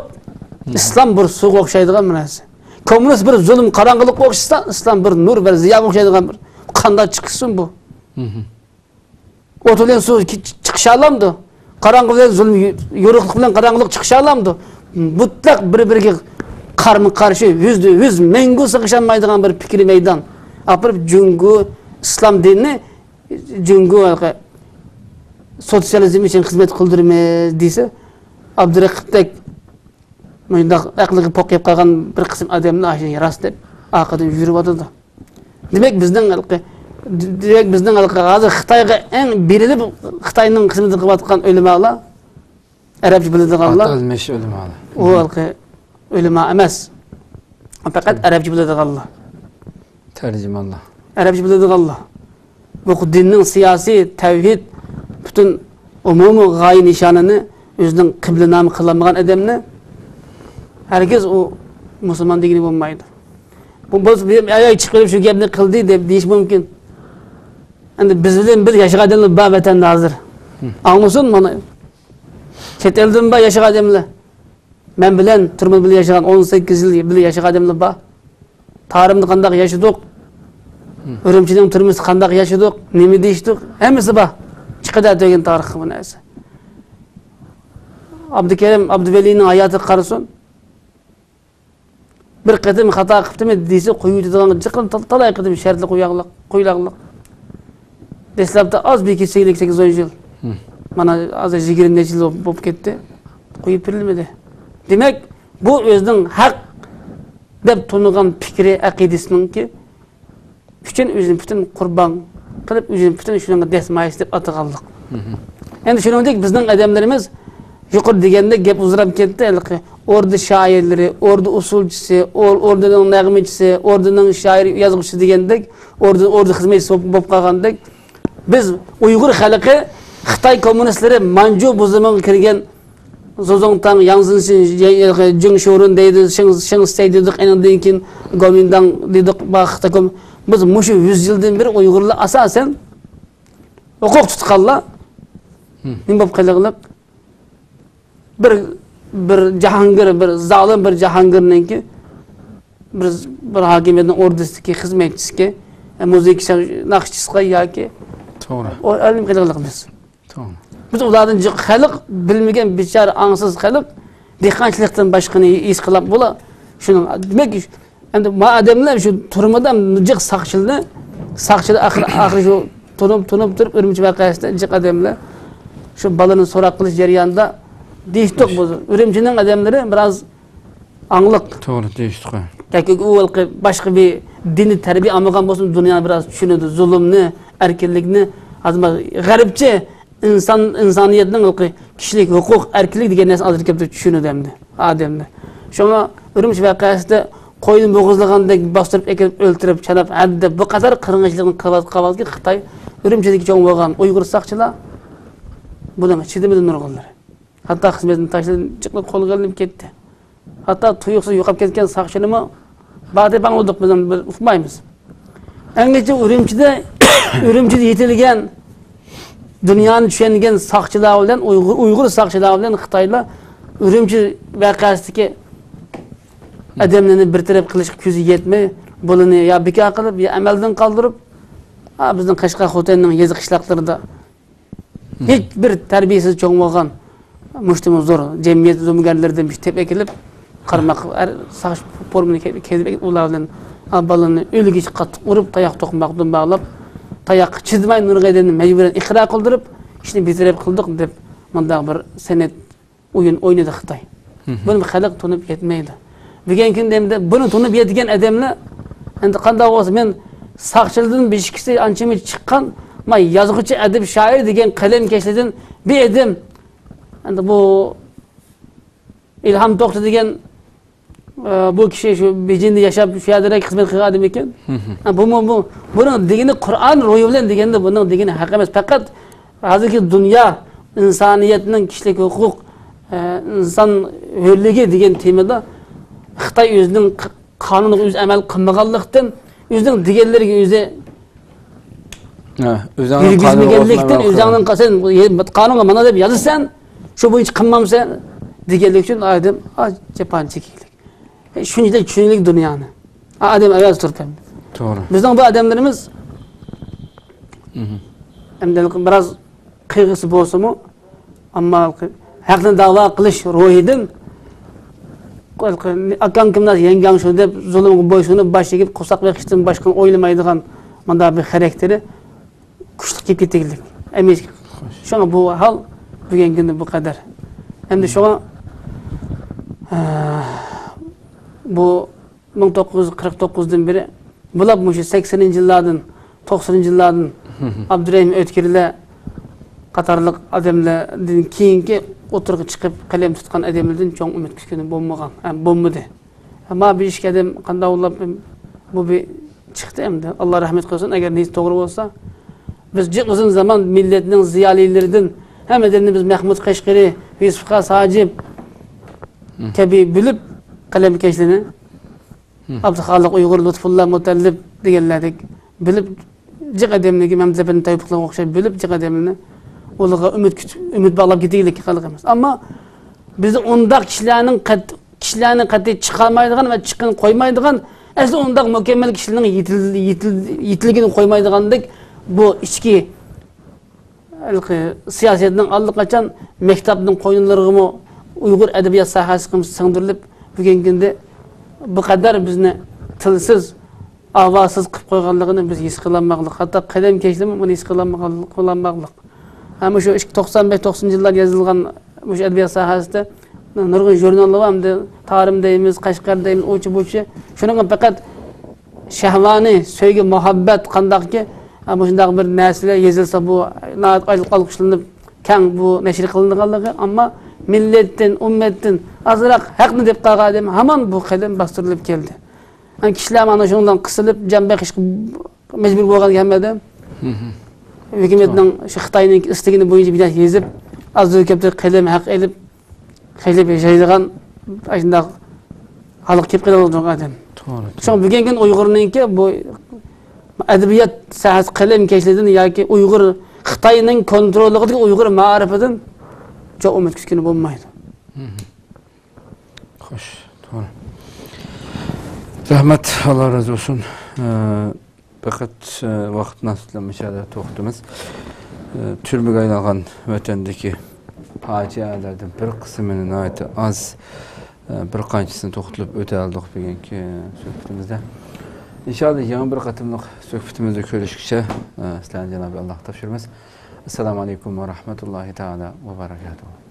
ئىسلام بىر سۇغا ئوخشايدىغان بىر نەرسە. كوممۇنىست بىر زۇلۇم، قاراڭغۇلۇققا ئوخشىسا، ئىسلام بىر نۇر، بىر زىياغا ئوخشايدىغان بىر. قانداق چىقسۇن بۇ؟ ئوت بىلەن سۇ چىقىشالامدۇ؟ قاراڭغۇ بىلەن زۇلۇم، يورۇقلۇق بىلەن قاراڭغۇلۇق چىقىشالامدۇ؟ مۇتلەق بىر-بىرىگە قارمۇ-قارشى، يۈزدە يۈز، مەڭگۈ سىغىشالمايدىغان بىر پىكرىي مەيدان. ئاپىرىپ جۇڭگو ئىسلام دىنىنى جۇڭگو سوتسىيالىزم ئۈچۈن خىزمەت قىلدۇرىمىز دېسە، ئابدۇرېقىپتەك مۇنداق ئەقلىگە پوق يەپ قالغان بىر قىسىم ئادەملەر ئاشۇنى راست دەپ ئارقىدىن يۈرۈۋاتىدۇ. دېمەك، بىزنىڭ ھېلىقى، دېمەك، بىزنىڭ ھېلىقى ھازىر خىتايغا ئەڭ بېرىلىپ، خىتاينىڭ خىزمىتىنى قىلىۋاتقان ئۆلىمالار، ئەرەبچە بىلىدىغانلار، ئاتالمىش ئۆلىمالار. ئۇ ھېلىقى ئۆلىما ئەمەس. پەقەت ئەرەبچە بىلىدىغانلار. تەرجىمانلار. ئەرەبچە بىلىدىغانلار. بۇ دىننىڭ سىياسىي، تەۋھىد، پۈتۈن ئومۇمىي غايە نىشانىنى ئۆزىنىڭ قىبلىنامە قىلالمىغان ئادەمنى ھەرگىز ئۇ مۇسۇلمان دېگىلى بولمايدۇ. بۇ بولسا بىر ئايال چىقىپ شۇ گەپنى قىلدى دەپ دېيىش مۇمكىن. ئەمدى بىز بىلەن بىر ياشىغان ئادەملەر بار ۋەتەندە ھازىر. ئاڭلىسۇن مانا. چەت ئەلدىن بار ياشىغان ئادەملەر. مەن بىلەن تۈرمىدە بىللە ياشىغان، ئون سەككىز يىل بىللە ياشىغان ئادەملەر بار. تارىمدا قانداق ياشىدۇق، ئۈرۈمچىنىڭ تۈرمىسىدە قانداق ياشىدۇق، نېمە دېيىشتۇق، ھەممىسى بار. چىقىدۇ ئەتىگەن تارىخقا بۇ نەرسە. ئابدۇكېرىم ئابدۇۋەلىنىڭ ھاياتىغا قارىسۇن. بىر قېتىم خاتا قىپتىمۇ دېسە، قويۇۋېتىدىغان جىقىن تال-، تالاي قېتىم شەرتلەر قوياغلىق، قويۇلاغلىق. دەسلەپتە ئاز بىر كېسەكلىك سەككىز ئون يىل. مانا ھازىر يىگىرمە نەچچە يىل بولۇپ كەتتى. قويۇپ بېرىلمىدى. دېمەك، بۇ ئۆزىنىڭ ھەق دەپ تونۇغان پىكرى، ئەقىدىسىنىڭكى ئۈچۈن ئۆزىنى پۈتۈن قۇربان قىلىپ، ئۆزىنى پۈتۈن شۇنىڭغا دەسمايىس دەپ ئاتىغانلىق. ئەمدى شۇنىڭدەك بىزنىڭ ئادەملىرىمىز يۇقىرىدا دېگەندەك گەپ ئۇزىراپ كەتتى. ھېلىقى ئوردا شائىرلىرى، ئوردا ئۇسسۇلچىسى، ئور-، ئوردىنىڭ نەغمىچىسى، ئوردىنىڭ شائىر، يازغۇچىسى دېگەندەك، ئوردا، ئوردا خىزمەتچىسى بولۇپ، بولۇپ قالغاندەك، بىز ئۇيغۇر خەلقى خىتاي كوممۇنىستلىرى مانجۇ بۇزۇمىغا كىرگەن زۇزۇڭتاڭ، ياڭزېنشىن، جېڭ شورۇن دەيدۇ، شېڭ، شېڭ سەي دېدۇق، ئېنىڭدىن كېيىن گومىنداڭ دېدۇق، بىز مۇشۇ يۈز يىلدىن بېرى ئۇيغۇرلار ئاساسەن ھوقۇق تۇتقانلار. نېمە بولۇپ قېلىغلىق؟ بىر، بىر جاھانگىر، بىر زالىم، بىر جاھانگىرنىڭكى، بىر، بىر ھاكىمىيەتنىڭ ئوردىسىدىكى خىزمەتچىسىكى، مۇزىكا ناخشىچىسىغا ياكى توغرا. ئۆلۈپ قېلىغلىق بىز. توغرا. بىز ئۇلاردىن جىق خەلق، بىلمىگەن بىچارە ئاڭسىز خەلق، دېھقانچىلىقتىن باشقىنى ھېس قىلىپ بولا. شۇنىڭ، دېمەك، ئەمدى ما ئادەملەر شۇ تۈرمىدە جىق ساقچىلىنى، ساقچىلار ئاخىر، ئاخىر شۇ تونۇپ، تونۇپ تۇرۇپ، ئۈرۈمچى ۋەقەسىدە جىق ئادەملەر شۇ بالىنى سوراق قىلىش جەريانىدا دېيىشتۇق، بۇ ئۈرۈمچىنىڭ ئادەملىرى بىراز ئاڭلىق. توغرا دېيىشتۇق. ياكى ئۇ ھېلىقى باشقا بىر دىنىي تەربىيە ئالمىغان بولسىمۇ، دۇنيانى بىراز چۈشىنىدۇ، زۇلۇمنى، ئەركىنلىكنى، ھازىر غەربچە ئىنسان، ئىنسانىيەتنىڭ ھېلىقى كىشىلىك ھوقۇق، ئەركىنلىك دېگەن نەرسىنى ئازراق كەپتە چۈشىنىدۇ ئەمدى ئادەمنى. شۇڭا ئۈرۈمچى ۋەقەسىدە قوينى بوغۇزلىغاندەك باستۇرۇپ ئەكېلىپ ئۆلتۈرۈپ، چاناپ، ھەددە بۇ قەدەر قىرغىنچىلىقنى قىلىۋاتقان ۋاقىتتا خىتاي ئۈرۈمچىدىكى چوڭ بولغان ئۇيغۇر ساقچىلار بۇنىڭغا چىدىمىدى نۇرغۇنلىرى. ھەتتا خىزمىتىنى تاشلىدى، جىقلا قولغا ئېلىنىپ كەتتى. ھەتتا تۇيۇقسىز يوقاپ كەتكەن ساقچىنىمۇ بار دەپ ئاڭلىدۇق، بىز بىر ئۇقمايمىز. ئەڭگىچە ئۈرۈمچىدە، ئۈرۈمچىدە يېتىلگەن، دۇنيانى چۈشەنگەن ساقچىلار بىلەن ئۇيغۇر، ئۇيغۇر ساقچىلار بىلەن خىتايلار ئۈرۈمچى ۋەقەسىدىكى ئادەملەرنى بىر تەرەپ قىلىشقا كۆزى يەتمەي، بۇلىنى يا بىكار قىلىپ، يا ئەمەلدىن قالدۇرۇپ، ھا، بىزنىڭ قەشقەر، خوتەننىڭ يېزا قىشلاقلىرىدا ھېچ بىر تەربىيەسىز چوڭ بولغان مۇشتىمۇ زور جەمئىيەت زومىگەرلىرىدىن بىر تېپىپ ئەكېلىپ، قارماق ئەر ساقچى فورمىنى كىيدۈرۈپ ئەكېلىپ، ئۇلار بىلەن، ئا، بالىنى ئۆلگۈچە قاتتىق ئۇرۇپ، تاياق توقماقتىن باغلاپ، تاياققا چىدىماي نۇرغىنىنى مەجبۇرەن ئىقرار قىلدۇرۇپ، ئىشنى بىر تەرەپ قىلدۇق دەپ، مۇنداق بىر سەنئەت ئويۇن ئوينىدى خىتاي. بۇنى خەلق تونۇپ يەتمەيدۇ. بۈگۈنكى كۈندە ئەمدى بۇنى تونۇپ يەتكەن ئادەملەر، ئەمدى قانداق بولسا، مەن ساقچىلىدىن بېشىكىسى ئانچە-مۇنچە چىققان، ما يازغۇچى، ئەدىب، شائىر دېگەن قەلەمكەشلىدىن بىر ئادەم، ئەمدى بۇ ئىلھام توختى دېگەن، ئە، بۇ كىشى شۇ بېيجىڭدا ياشاپ، شۇ يەردە خىزمەت قىلغان ئادەم ئىكەن. ھە، بۇمۇ، بۇ، بۇنىڭ دېگىنى قۇرئان روھى بىلەن دېگەندە، بۇنىڭ دېگىنى ھەق ئەمەس. پەقەت ھازىرقى دۇنيا ئىنسانىيەتنىڭ كىشىلىك ھوقۇق، ئە، ئىنسان ھۆرلۈكى دېگەن تېمىدا خىتاي ئۆزىنىڭ ق-، قانۇنىغا ئۆزى ئەمەل قىلمىغانلىقتىن، ئۆزىنىڭ دېگەنلىرىگە ئۆزى ھە، ئۆزۈڭنىڭ قانۇنىغا يۈرگۈزمىگەنلىكتىن، ئۆزۈڭنىڭ قا-، سەن قانۇنغا مانا دەپ يازىسەن، شۇ بويىچە قىلمامسەن دېگەنلىك ئۈچۈن ئادەم ئاز جاپانى چېكىگلىك. شۇنچىلىك چۈشىنىگلىك دۇنيانى. ئادەم ئەۋەز تۇرۇپ ھەم. توغرا. بىزنىڭ بۇ ئادەملىرىمىز مھم. ئەمدى بىراز قىيغۇسى بولسىمۇ، ئەمما ھەقنى داۋا قىلىش روھىدىن، ئاكاڭ كىم دېسە، يەڭگەڭ شۇ دەپ، زۇلۇمغا بويسۇنۇپ، باش ئېگىپ، قورساق بېقىشتىن باشقىنى ئويلىمايدىغان مۇنداق بىر خاراكتېرى كۈچلۈك كېلىپ كېتىگلىك. ئەمەس. خوش. شۇڭا بۇ ھال بۈگۈنكى كۈندە بۇ قەدەر. ئەمدى شۇڭا، ئە، بۇ مىڭ توققۇز يۈز قىرىق توققۇزدىن بېرى، بولۇپ مۇشۇ سەكسىنىنچى يىللاردىن، توقسىنىنچى يىللاردىن ئابدۇرېھىم ئۆتكۈرلەر قاتارلىق ئادەملەردىن كېيىنكى ئوتتۇرىغا چىقىپ قەلەم تۇتقان ئادەملەردىن چوڭ ئۈمىد كۈتكىنى بولمىغان، ھە، بولمىدى. ئەمما بۇ ئىككى ئادەم قانداق بولۇپ، بۇ بىر چىقتى ئەمدى. ئاللا رەھمەت قىلسۇن، ئەگەر نىيىتى توغرا بولسا. بىز جىق ئۇزۇن زامان مىللەتنىڭ زىيالىيلىرىدىن ھەممىدىن بىز مەھمۇد قەشقىرى، يۈسۈپ خاس ھاجىپ كەبى بىلىپ قەلەمكەشلىرىنى، ئابدۇخالىق ئۇيغۇر، لۇتپۇللا مۇتەللىپ دېگەنلەردەك بىلىپ، جىق ئادەملەرگە مەمتىلىپىن تەۋپىقلارغا ئوخشاش بىلىپ، جىق ئادەملەرنى ئۇلارغا ئۈمىد كۈت-، ئۈمىد باغلاپ كېتىگلىك خەلق ئەمەس. ئەمما بىز ئۇنداق كىشىلەرنىڭ قەت-، كىشىلەرنى قەتئىي چىقارمايدىغان ۋە چىققىنى قويمايدىغان، ئەسلى ئۇنداق مۇكەممەل كىشىلەرنىڭ يېتىل-، يېتىل-، يېتىلگىنى قويمايدىغاندەك بۇ ئىچكى ھېلىقى سىياسەتنىڭ ئاللىقاچان مەكتەپنىڭ قوينىلىرىغىمۇ ئۇيغۇر ئەدەبىيات ساھەسىگىمۇ سىڭدۈرۈلۈپ، بۈگۈنكى كۈندە بۇ قەدەر بىزنى تىلسىز، ئاۋازسىز قىلىپ قويغانلىقىنى بىز ھېس قىلالماقلىق. ھەتتا قەلەمكەشلەرمۇ بۇنى ھېس قىلالمىغانلىق، قىلالماقلىق. ھەم شۇ توقسان بەش، توقسىنىنچى يىللار يېزىلغان مۇشۇ ئەدەبىيات ساھەسىدە نۇرغۇن ژۇرناللار بار، ئەمدى تارىم دەيمىز، قەشقەر دەيمىز، ئۇچى بۇچى. شۇنىڭغا پەقەت شەھۋانىي سۆيگۈ، مۇھەببەت قانداقكى، ھە، مۇشۇنداق بىر نەرسىلەر يېزىلسا، بۇ ناھايىتى ئال-، ئالقىشلىنىپ، كەڭ بۇ نەشر قىلىنغانلىقى، ئەمما مىللەتتىن، ئۈممەتتىن ئازراق ھەقنى دەپ قالغان ئادەم ھامان بۇ قەلەم باستۇرۇلۇپ كەلدى. يەنى كىشىلەر مانا شۇنىڭدىن قىسىلىپ، جان بېقىشقا مەجبۇر بولغان ھەممىدە. ھىم. ھۆكۈمەتنىڭ شۇ خىتاينىڭ ئىستىكىنى بويىچە بىر نەرسە يېزىپ، ئازدۇر كۆپتۇر قەلەم ھەق ئېلىپ، خېلى بىر ياشايدىغان ئاشۇنداق ھالغا كېلىپ قېلىۋاتىدۇ ئادەم. توغرا، شۇڭا توغرا. بۈگۈنكى كۈن ئۇيغۇرنىڭكى بۇ ئەدەبىيات ساھەسى قەلەمكەشلىرىدىن ياكى ئۇيغۇر، خىتاينىڭ كونتروللۇقىدىكى ئۇيغۇر مائارىپىدىن چوڭ ئۈمىد كۈتكىلى بولمايدۇ. ھىم. خوش، توغرا. رەھمەت، ئاللا رازى بولسۇن. ئە، پەقەت، ئە، ۋاقىت مۇناسىۋىتى بىلەن مۇشۇ يەردە توختىتىمىز. ئە، تۈرمىگە ئايلانغان ۋەتەندىكى پاجىئەلەردىن بىر قىسمىنى ناھايىتى ئاز، ئە، بىر قانچىسىنى توختىلىپ ئۆتەلىدۇق بۈگۈنكى سۆھبىتىمىزدە. ئىنشائاللا، يېڭى بىر قېتىملىق سۆھبىتىمىزدە كۆرۈشكىچە، ئە، سىلەرنى جانابى ئاللاغا تاپشۇرىمىز. ئەسسالامۇ ئەلەيكۇم ۋە رەھمەتۇللاھى تائالا ۋە بەرەكاتۇھۇ.